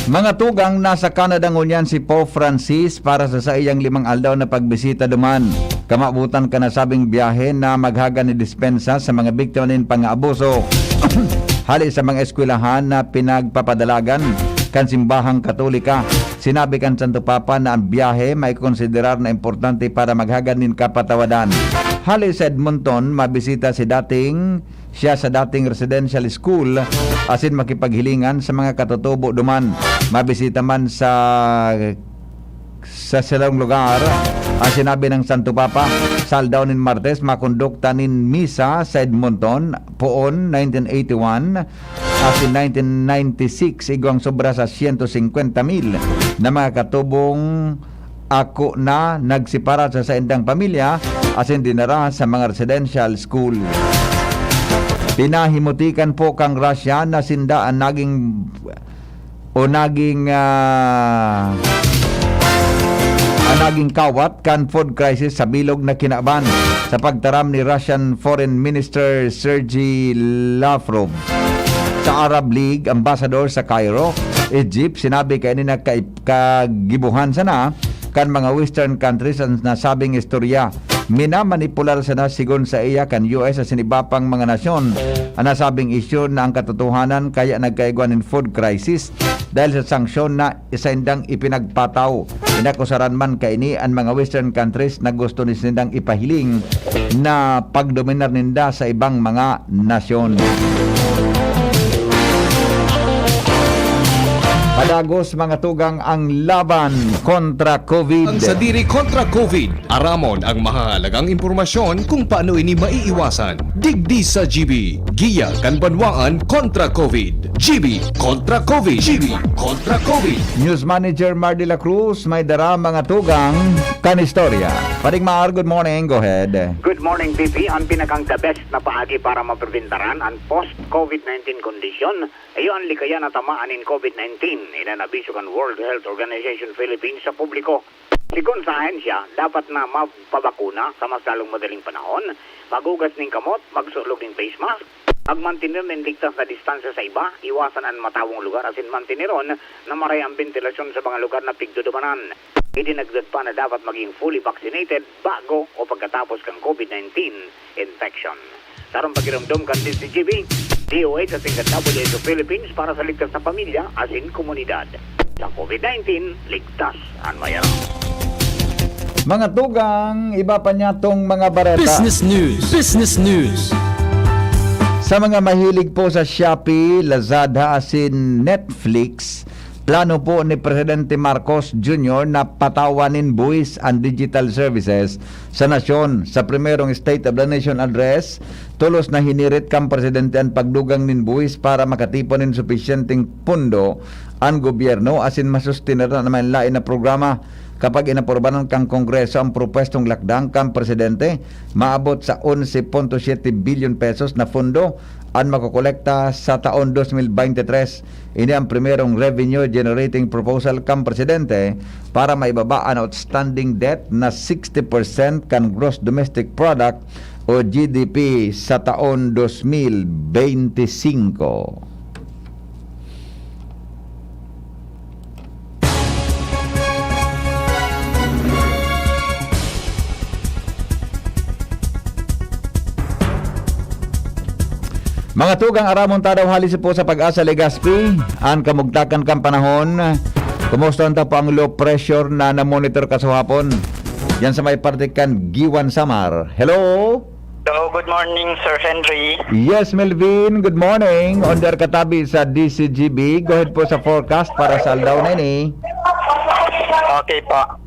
Mga tugang, nasa Canada ngunyan si Pope Francis para sa saiyang limang aldaw na pagbisita duman. Kamabutan kan nasabing biyahe na maghagan ni dispensa sa mga biktima nin pang-aabuso hali sa mga eskwelahan na pinagpapadalagan kan simbahang Katolika. Sinabi kan Santo Papa na ang biyahe maikonsiderar na importante para maghagan nin kapatawadan. Hali sa Edmonton, mabisita si dating siya sa dating residential school asin makipaghilingan sa mga katutubo duman. Mabisita man sa sa sarong lugar, ang sinabi ng Santo Papa, sa aldaw nin Martes, makondukta nin misa sa Edmonton, poon nineteen eighty-one asin nineteen ninety-six, igwang sobra sa siyento singkwenta mil na mga katubong ako na nagsepara sa saindang pamilya asin dinara sa mga residential school. Pinahimutikan po kan Russia na sinda ang naging o naging ah, ang naging kawat kan food crisis sa bilog na kinaban sa pagtaram ni Russian Foreign Minister Sergei Lavrov sa Arab League ambassador sa Cairo, Egypt. Sinabi kaini na kai- kagibohan sana kan mga Western countries ang nasabing istorya. Minamanipular sana, sigon sa iya, kan U S asin iba pang mga nasyon ang nasabing isyu na ang katotohanan, kaya nagkaigwa nin food crisis dahil sa sanksyon na saindang ipinagpataw. Inakusaran man kaini an mga Western countries na gusto ni sindang ipahiling na pagdominar ninda sa ibang mga nasyon. Padagos, mga tugang, ang laban kontra COVID. Ang sadiri kontra COVID. Aramon ang mahahalagang impormasyon kung paano ini maiiwasan. Digdi sa G B, Giya kan Banwaan kontra COVID. G B kontra COVID. G B kontra COVID. News Manager Mar de la Cruz, may dara, mga tugang, kan istorya. Paring Mar, good morning. Go ahead. Good morning, P P. Ang pinakang the best na paagi para mapreventaran ang post-COVID nineteen condition, iyo ang likaya na tamaan nin COVID nineteen, iyan an abiso kan World Health Organization Philippines sa publiko. Sigon sa ahensya, dapat na magpabakuna sa mas lalong madaling panahon, maghugas nin kamot, magsulog nin face mask, magmantener nin ligtas na distansya sa iba, iwasan an matawong lugar asin manteneron na maray ang bentilasyon sa mga lugar na pigdudumanan. Idinagdag pa na dapat maging fully vaccinated bago o pagkatapos kan COVID nineteen infection. Sarong pagiromdom kan D C G B, D O H asin kan W H O Philippines para sa ligtas na pamilya asin komunidad. Sa COVID nineteen, ligtas an mayaram. Mga tugang, iba pa niya tong mga bareta. Business News. Business News. Sa mga mahilig po sa Shopee, Lazada asin Netflix, plano po ni Presidente Marcos Junior na patawan nin buwis an digital services sa nasyon. Sa primerong State of the Nation Address, tolos na hinirit kan presidente an pagdugang nin buwis para makatipon nin supisyenteng pondo an gobyerno asin masustenar na an mga lain na programa. Kapag inaprubahan kan Kongreso ang propwestong lakdang kan presidente, maabot sa onse punto siyete bilyon pesos na pondo an makokolekta sa taon dos mil beintitres. Ini ang primerong revenue generating proposal kan presidente para maibaba an outstanding debt na sixty percent kan gross domestic product o G D P sa taon dos mil beintisinko. Mga tugang, aramon ta daw hali po sa Pag-asa Legazpi, an kamugtakan kan panahon. Kumusta unta po ang low pressure na namonitor kasuhapon? Diyan sa may parte kan Guiuan, Samar. Hello? Hello, good morning, Sir Henry. Yes, Melvin, good morning. On the air ka tabi sa D C G B. Go ahead po sa forecast para sa aldaw na ini. Okay po.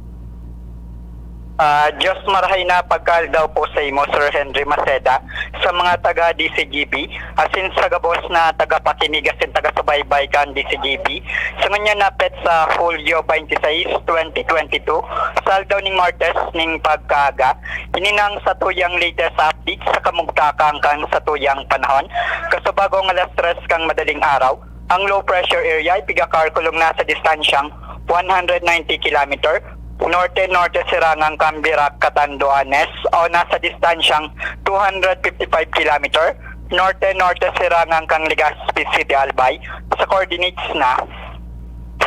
Ah, Diyos marahay na pagkaaldaw po sa imo, Sir Henry Maceda, sa mga taga D C G B, asin sa gabos na tagapakinig asin tagasubaybay kan D C G B. Sa ngunyan na petsa Hulyo twenty-six, twenty twenty-two, sa aldaw ning Martes ning pagkaaga, ini na ang satuyang latest update sa kamugtakan kan satuyang panahon. Kasubagong alas tres kan madaling araw, ang low pressure area ay pigakalkulong nasa distansyang one hundred ninety kilometer, norte-norte sirangan kan Virac, Catanduanes, o nasa distansyang two hundred fifty-five kilometer, norte-norte sirangan kan Legazpi City, Albay, sa coordinates na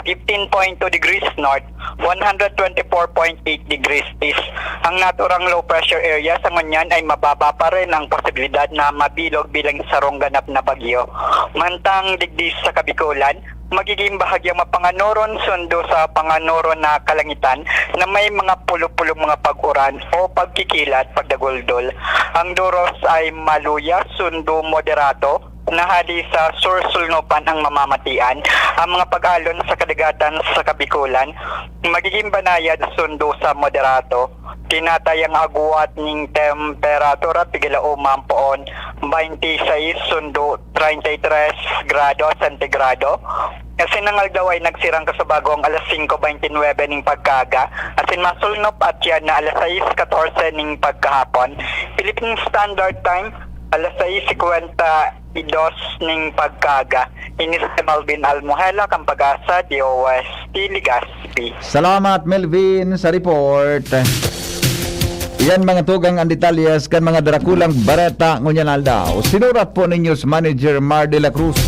fifteen point two degrees north, one hundred twenty-four point eight degrees east. Ang naturang low pressure area sa ngunyan ay mababa pa rin ang posibilidad na mabilog bilang sarong ganap na bagyo. Mantang digdi sa Kabikulan, magiging bahagyang mapanganoron sundo sa panganoron na kalangitan na may mga pulo-pulong mga pag-uran o pagkikilat, pagdaguldol. Ang duros ay maluya, sundo moderato, na hali sa sur-sulnupan ang mamamatian. Ang mga pag-alon sa kadagatan sa Kabikulan, magiging banayad sundo sa moderato. Tinatayang agwat ning temperatura, pigila uma ang poon, twenty-six sundo treinta y tres grado sentigrado. Asin ang aldaw ay nagsirang kasubagong alas singko beintinuebe ning pagkaaga, asin masulnop at yan na alas sais katorse ning pagkahapon. Philippine Standard Time, alas sais singkwenta y dos ning pagkaaga. Ini si Melvin Almuhela, kan Pag-asa, D O S T, Legazpi. Salamat, Melvin, sa report. Yan, mga tugang, ang detalyes kan mga darakulang bareta ngunyan aldaw. Sinurat po ni News Manager Mar de la Cruz.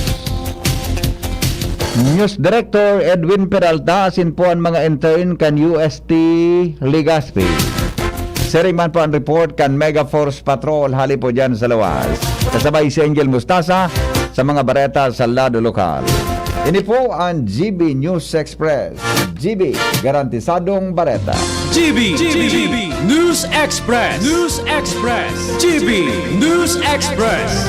News Director Edwin Peralta, asin po an mga intern kan U S T Legazpi. Siring man po an report kan Mega Force Patrol hali po diyan sa luwas. Kasabay si Angel Mustasa sa mga bareta sa lado lokal. Ini po an G B News Express. G B, garantisadong bareta. G B, G B, News Express, News Express, G B News Express.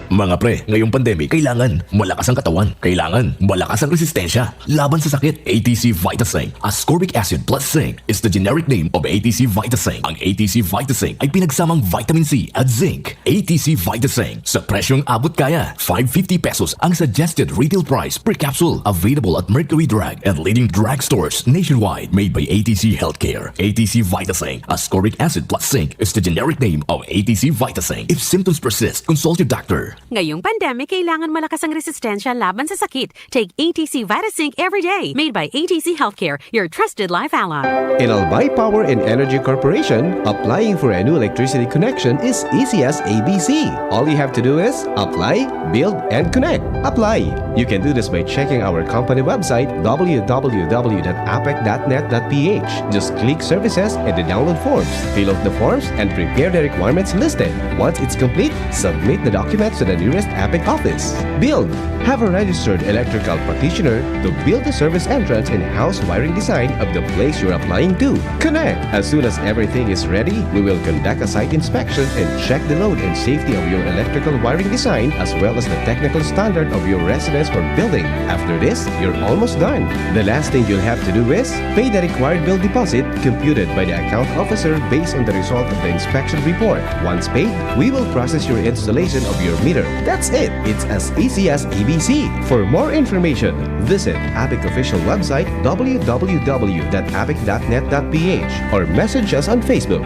Mga pre, ngayong pandemic, kailangan malakas ang katawan. Kailangan malakas ang resistensya laban sa sakit. A T C Vitasync, ascorbic acid plus zinc, is the generic name of A T C Vitasync. Ang A T C Vitasync ay pinagsamang vitamin C at zinc. A T C Vitasync, sa presyong abot kaya. Five fifty pesos ang suggested retail price per capsule. Available at Mercury Drug and leading drugstores nationwide. Made by A T C Healthcare. A T C Vitasync, ascorbic acid plus zinc, is the generic name of A T C Vitasync. If symptoms persist, consult your doctor. Ngayong pandemic, kailangan malakas ang resistensya laban sa sakit. Take A T C Vitasync every day. Made by A T C Healthcare, your trusted life ally. In Albay Power and Energy Corporation, applying for a new electricity connection is easy as A B C. All you have to do is apply, build, and connect. Apply. You can do this by checking our company website, w w w dot apec dot net dot p h. Just click services and the download forms. Fill out the forms and prepare the requirements listed. Once it's complete, submit the documents to the nearest APEC office. Build. Have a registered electrical practitioner to build the service entrance and house wiring design of the place you're applying to. Connect. As soon as everything is ready, we will conduct a site inspection and check the load and safety of your electrical wiring design as well as the technical standard of your residence or building. After this, you're almost done. The last thing you'll have to do is pay the required bill deposit computed by the account officer based on the result of the inspection report. Once paid, we will process your installation of your meter. That's it. It's as easy as A B C. For more information, visit APEC official website w w w dot apec dot net dot p h or message us on Facebook.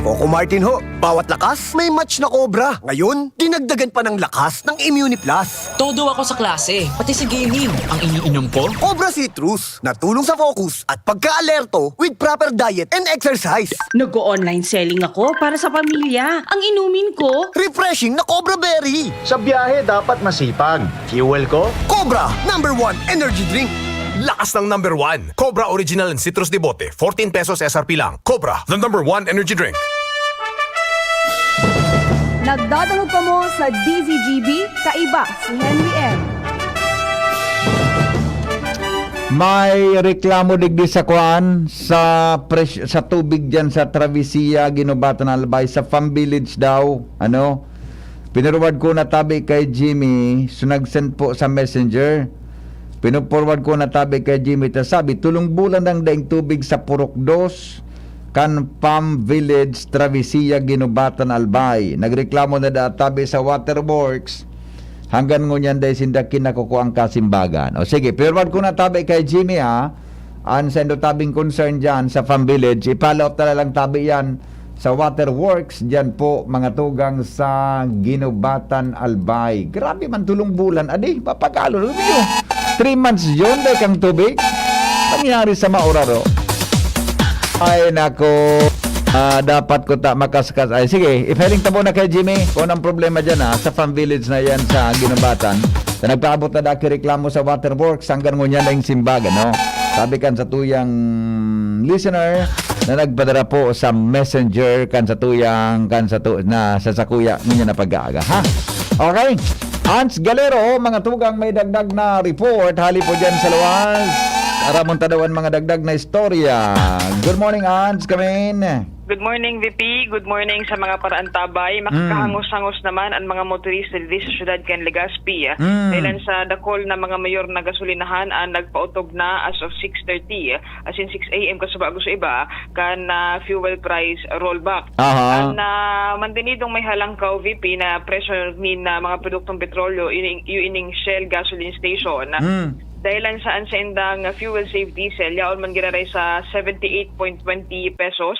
Coco Martin ho, bawat lakas may match na Cobra. Ngayon, dinagdagan pa ng lakas ng Immuniplus. Todo ako sa klase, pati sa gaming. Ang iniinom ko? Cobra Citrus, na tulong sa focus at pagka-alerto with proper diet and exercise. Nag-o-online selling ako para sa pamilya. Ang inumin ko? Refreshing na Cobra Berry. Sa biyahe, dapat masipag. Fuel ko? Cobra, number one energy drink. Lakas ng number one. Cobra Original and Citrus de Bote, fourteen pesos S R P lang. Cobra, the number one energy drink. Nagdadangog kamo sa D Z G B, kaiba si Henry M. May reklamo digdi sa kuan, sa pres-, sa tubig diyan sa Travesía, Guinobatan, Albay, sa Farm Village daw, ano? Pinurwad ko na tabi kay Jimmy, so nag-send po sa messenger. Pinu-forward ko na tabi kay Jimmy, ta sabi, "Tulong bulan nang daing tubig sa Purok dos, kan Farm Village, Travesía, Guinobatan, Albay. Nagreklamo na da tabi sa waterworks. Hanggan ngunyan dai sinda kinakukuang kasimbagan." O sige, forward ko na tabi kay Jimmy, ha. An sendo tabing concern dyan sa Farm Village, i-follow up na lang tabi yan sa waterworks dyan po, mga tugang sa Guinobatan, Albay. Grabe man, tulong bulan. Adi, papagalo ninyo. Three months yun, dai kang tubig. Nangyari sa Mauraro. Ay, nako. Ah, dapat ko ta makaskas. Ay, sige, ipahiling tabo na kay Jimmy kung anong problema dyan, ha, sa Farm Village na yan sa Guinobatan. Na nagpaabot na daki reklamo sa waterworks, hanggang ngunyan na yung simbag, ano? Sabi kan sa tuyang listener na nagpadara po sa messenger kan sa tuyang, kan sa tu-, na sa sakuya, ngunyan na pag-aaga, ha? Okay. Ans Galero, mga tugang, may dagdag na report. Hali po dyan sa luwas. Aramon ta daw an mga dagdag na istorya. Good morning, Ans Kamin. Good morning, V P. Good morning sa mga paraantabay. Mm. Makakahangos-hangos naman ang mga motorista dito sa siyudad kan Legazpi, ah. Mm. Dahilan sa dakul na mga mayor na gasolinahan ang nagpautog na as of six thirty, ah, as in six a m kasubago sa iba, kan, ah, fuel price rollback. Aha. Ang, ah, mantenidong may halangkaw, V P, na presyo nin, ah, mga produktong petrolyo, ining, yu-, ining Shell gasoline station. Mm. Dahilan sa an saindang fuel save diesel, yaon man giraray sa seventy eight point twenty pesos.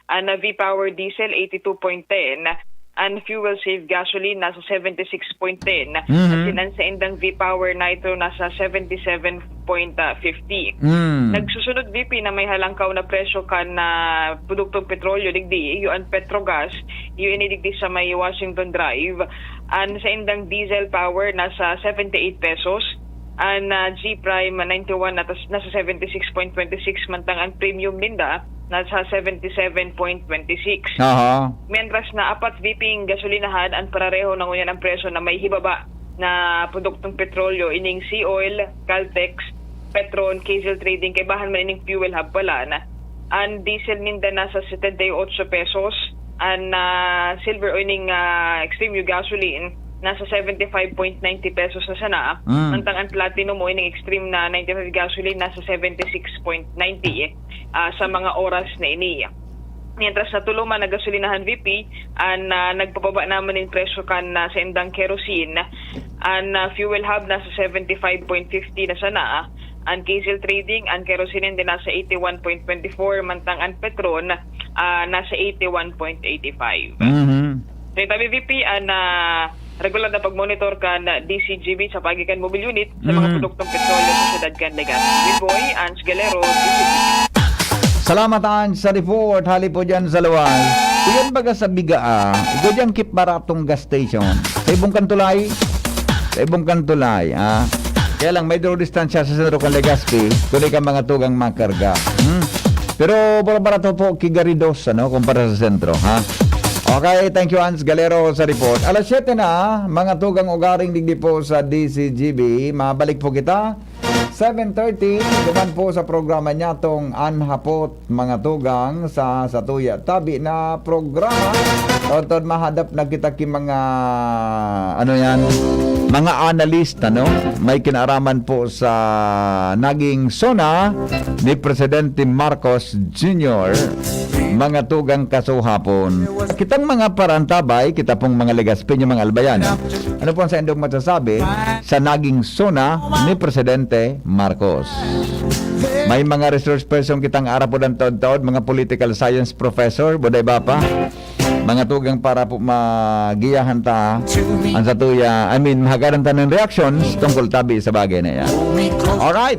An V-Power Diesel, eighty two point ten. An Fuel Save Gasoline, nasa seventy six point ten. Mhm. Asin an saindang V-Power Nitro, nasa seventy seven point fifty. Mm. Nagsusunod, V P, na may halangkaw na presyo kan, ah, produktong petrolyo digdi, iyo an Petrogas, iyo ini digdi sa may Washington Drive. An saindang diesel power, nasa seventy eight pesos. An, ah, G Prime ninety one, natas-, nasa seventy six point twenty six, mantang an premium ninda, nasa seventy seven point twenty six. Aha. Mientras na apat, V P, gasolinahan, an parareho na ngunyan ang presyo na may hibaba na produktong petrolyo, ining Sea Oil, Caltex, Petron, Kiezel Trading, kaibahan man ining Fuel Hub pala na an diesel ninda nasa setenta y ocho pesos, an, ah, silver o ining, ah, extreme yung gasoline, nasa seventy five point ninety pesos na sana. Mm. Mantang an platinum o ining extreme na ninety five gasoline, nasa seventy six point ninety, ah, sa mga oras na ini. Mientras na tulo man na gasolinahan, V P, an, ah, nagpababa naman in presyo kan, ah, saindang kerosene, an, ah, Fuel Hub nasa seventy five point fifty na sana, an Kiezel Trading, an kerosene din nasa eighty one point twenty four, mantang an Petron, ah, nasa eighty one point eight five. Mhm. So, itabi, V P, an, ah, regular na pagmonitor kan D C G B sa paagi kan mobile unit sa mga Mhm. produktong petrolyo sa siyudad kan Legazpi. With Boy, Ans Galero, D C G B. Salamat, Ans, sa report. Hali po dyan sa luwas. Iyan baga sa Biga, ah. Igo dyan, Kip Baratong Gas Station. Sa ibong kantulay. Sa ibong kantulay, ah. Kaya lang, may draw distansya sa sentro kan Legazpi, kundi ka mga tugang makarga. Hmm? Pero, para barato po, Kigaridos, ano, kumpara sa sentro, ha? Okay, thank you, Hans Galero, sa report. Alas siyete na, mga tugang ugaring digdi po sa D C G B. Mabalik po kita seven thirty, duman po sa programa niya tong An Hapot, mga tugang, sa Satuya Tabi na programa. Tod-tod mahadap na kita ki mga, ano yan, mga analista, no? May kinaaraman po sa naging SONA ni Presidente Marcos Junior, mga tugang kasuhapon. Kitang mga parantabay, kita pong mga Legazpeño, mga Albayan. Ano po ang saindong masasabi sa naging SONA ni Presidente Marcos? May mga resource person kitang arapodan taod-taod, mga political science professor, buday ba pa? Mga tugang para po magiyahan ta ang satuya, I mean, mahagaran ta ng reactions tungkol tabi sa bagay na yan. Alright.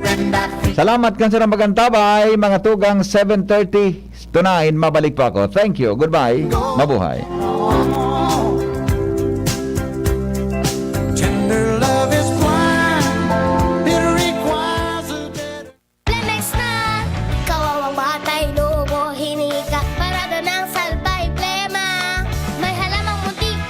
Salamat kan sarang magantabay, mga tugang seven thirty to nine. Mabalik po ako. Thank you. Goodbye. Mabuhay.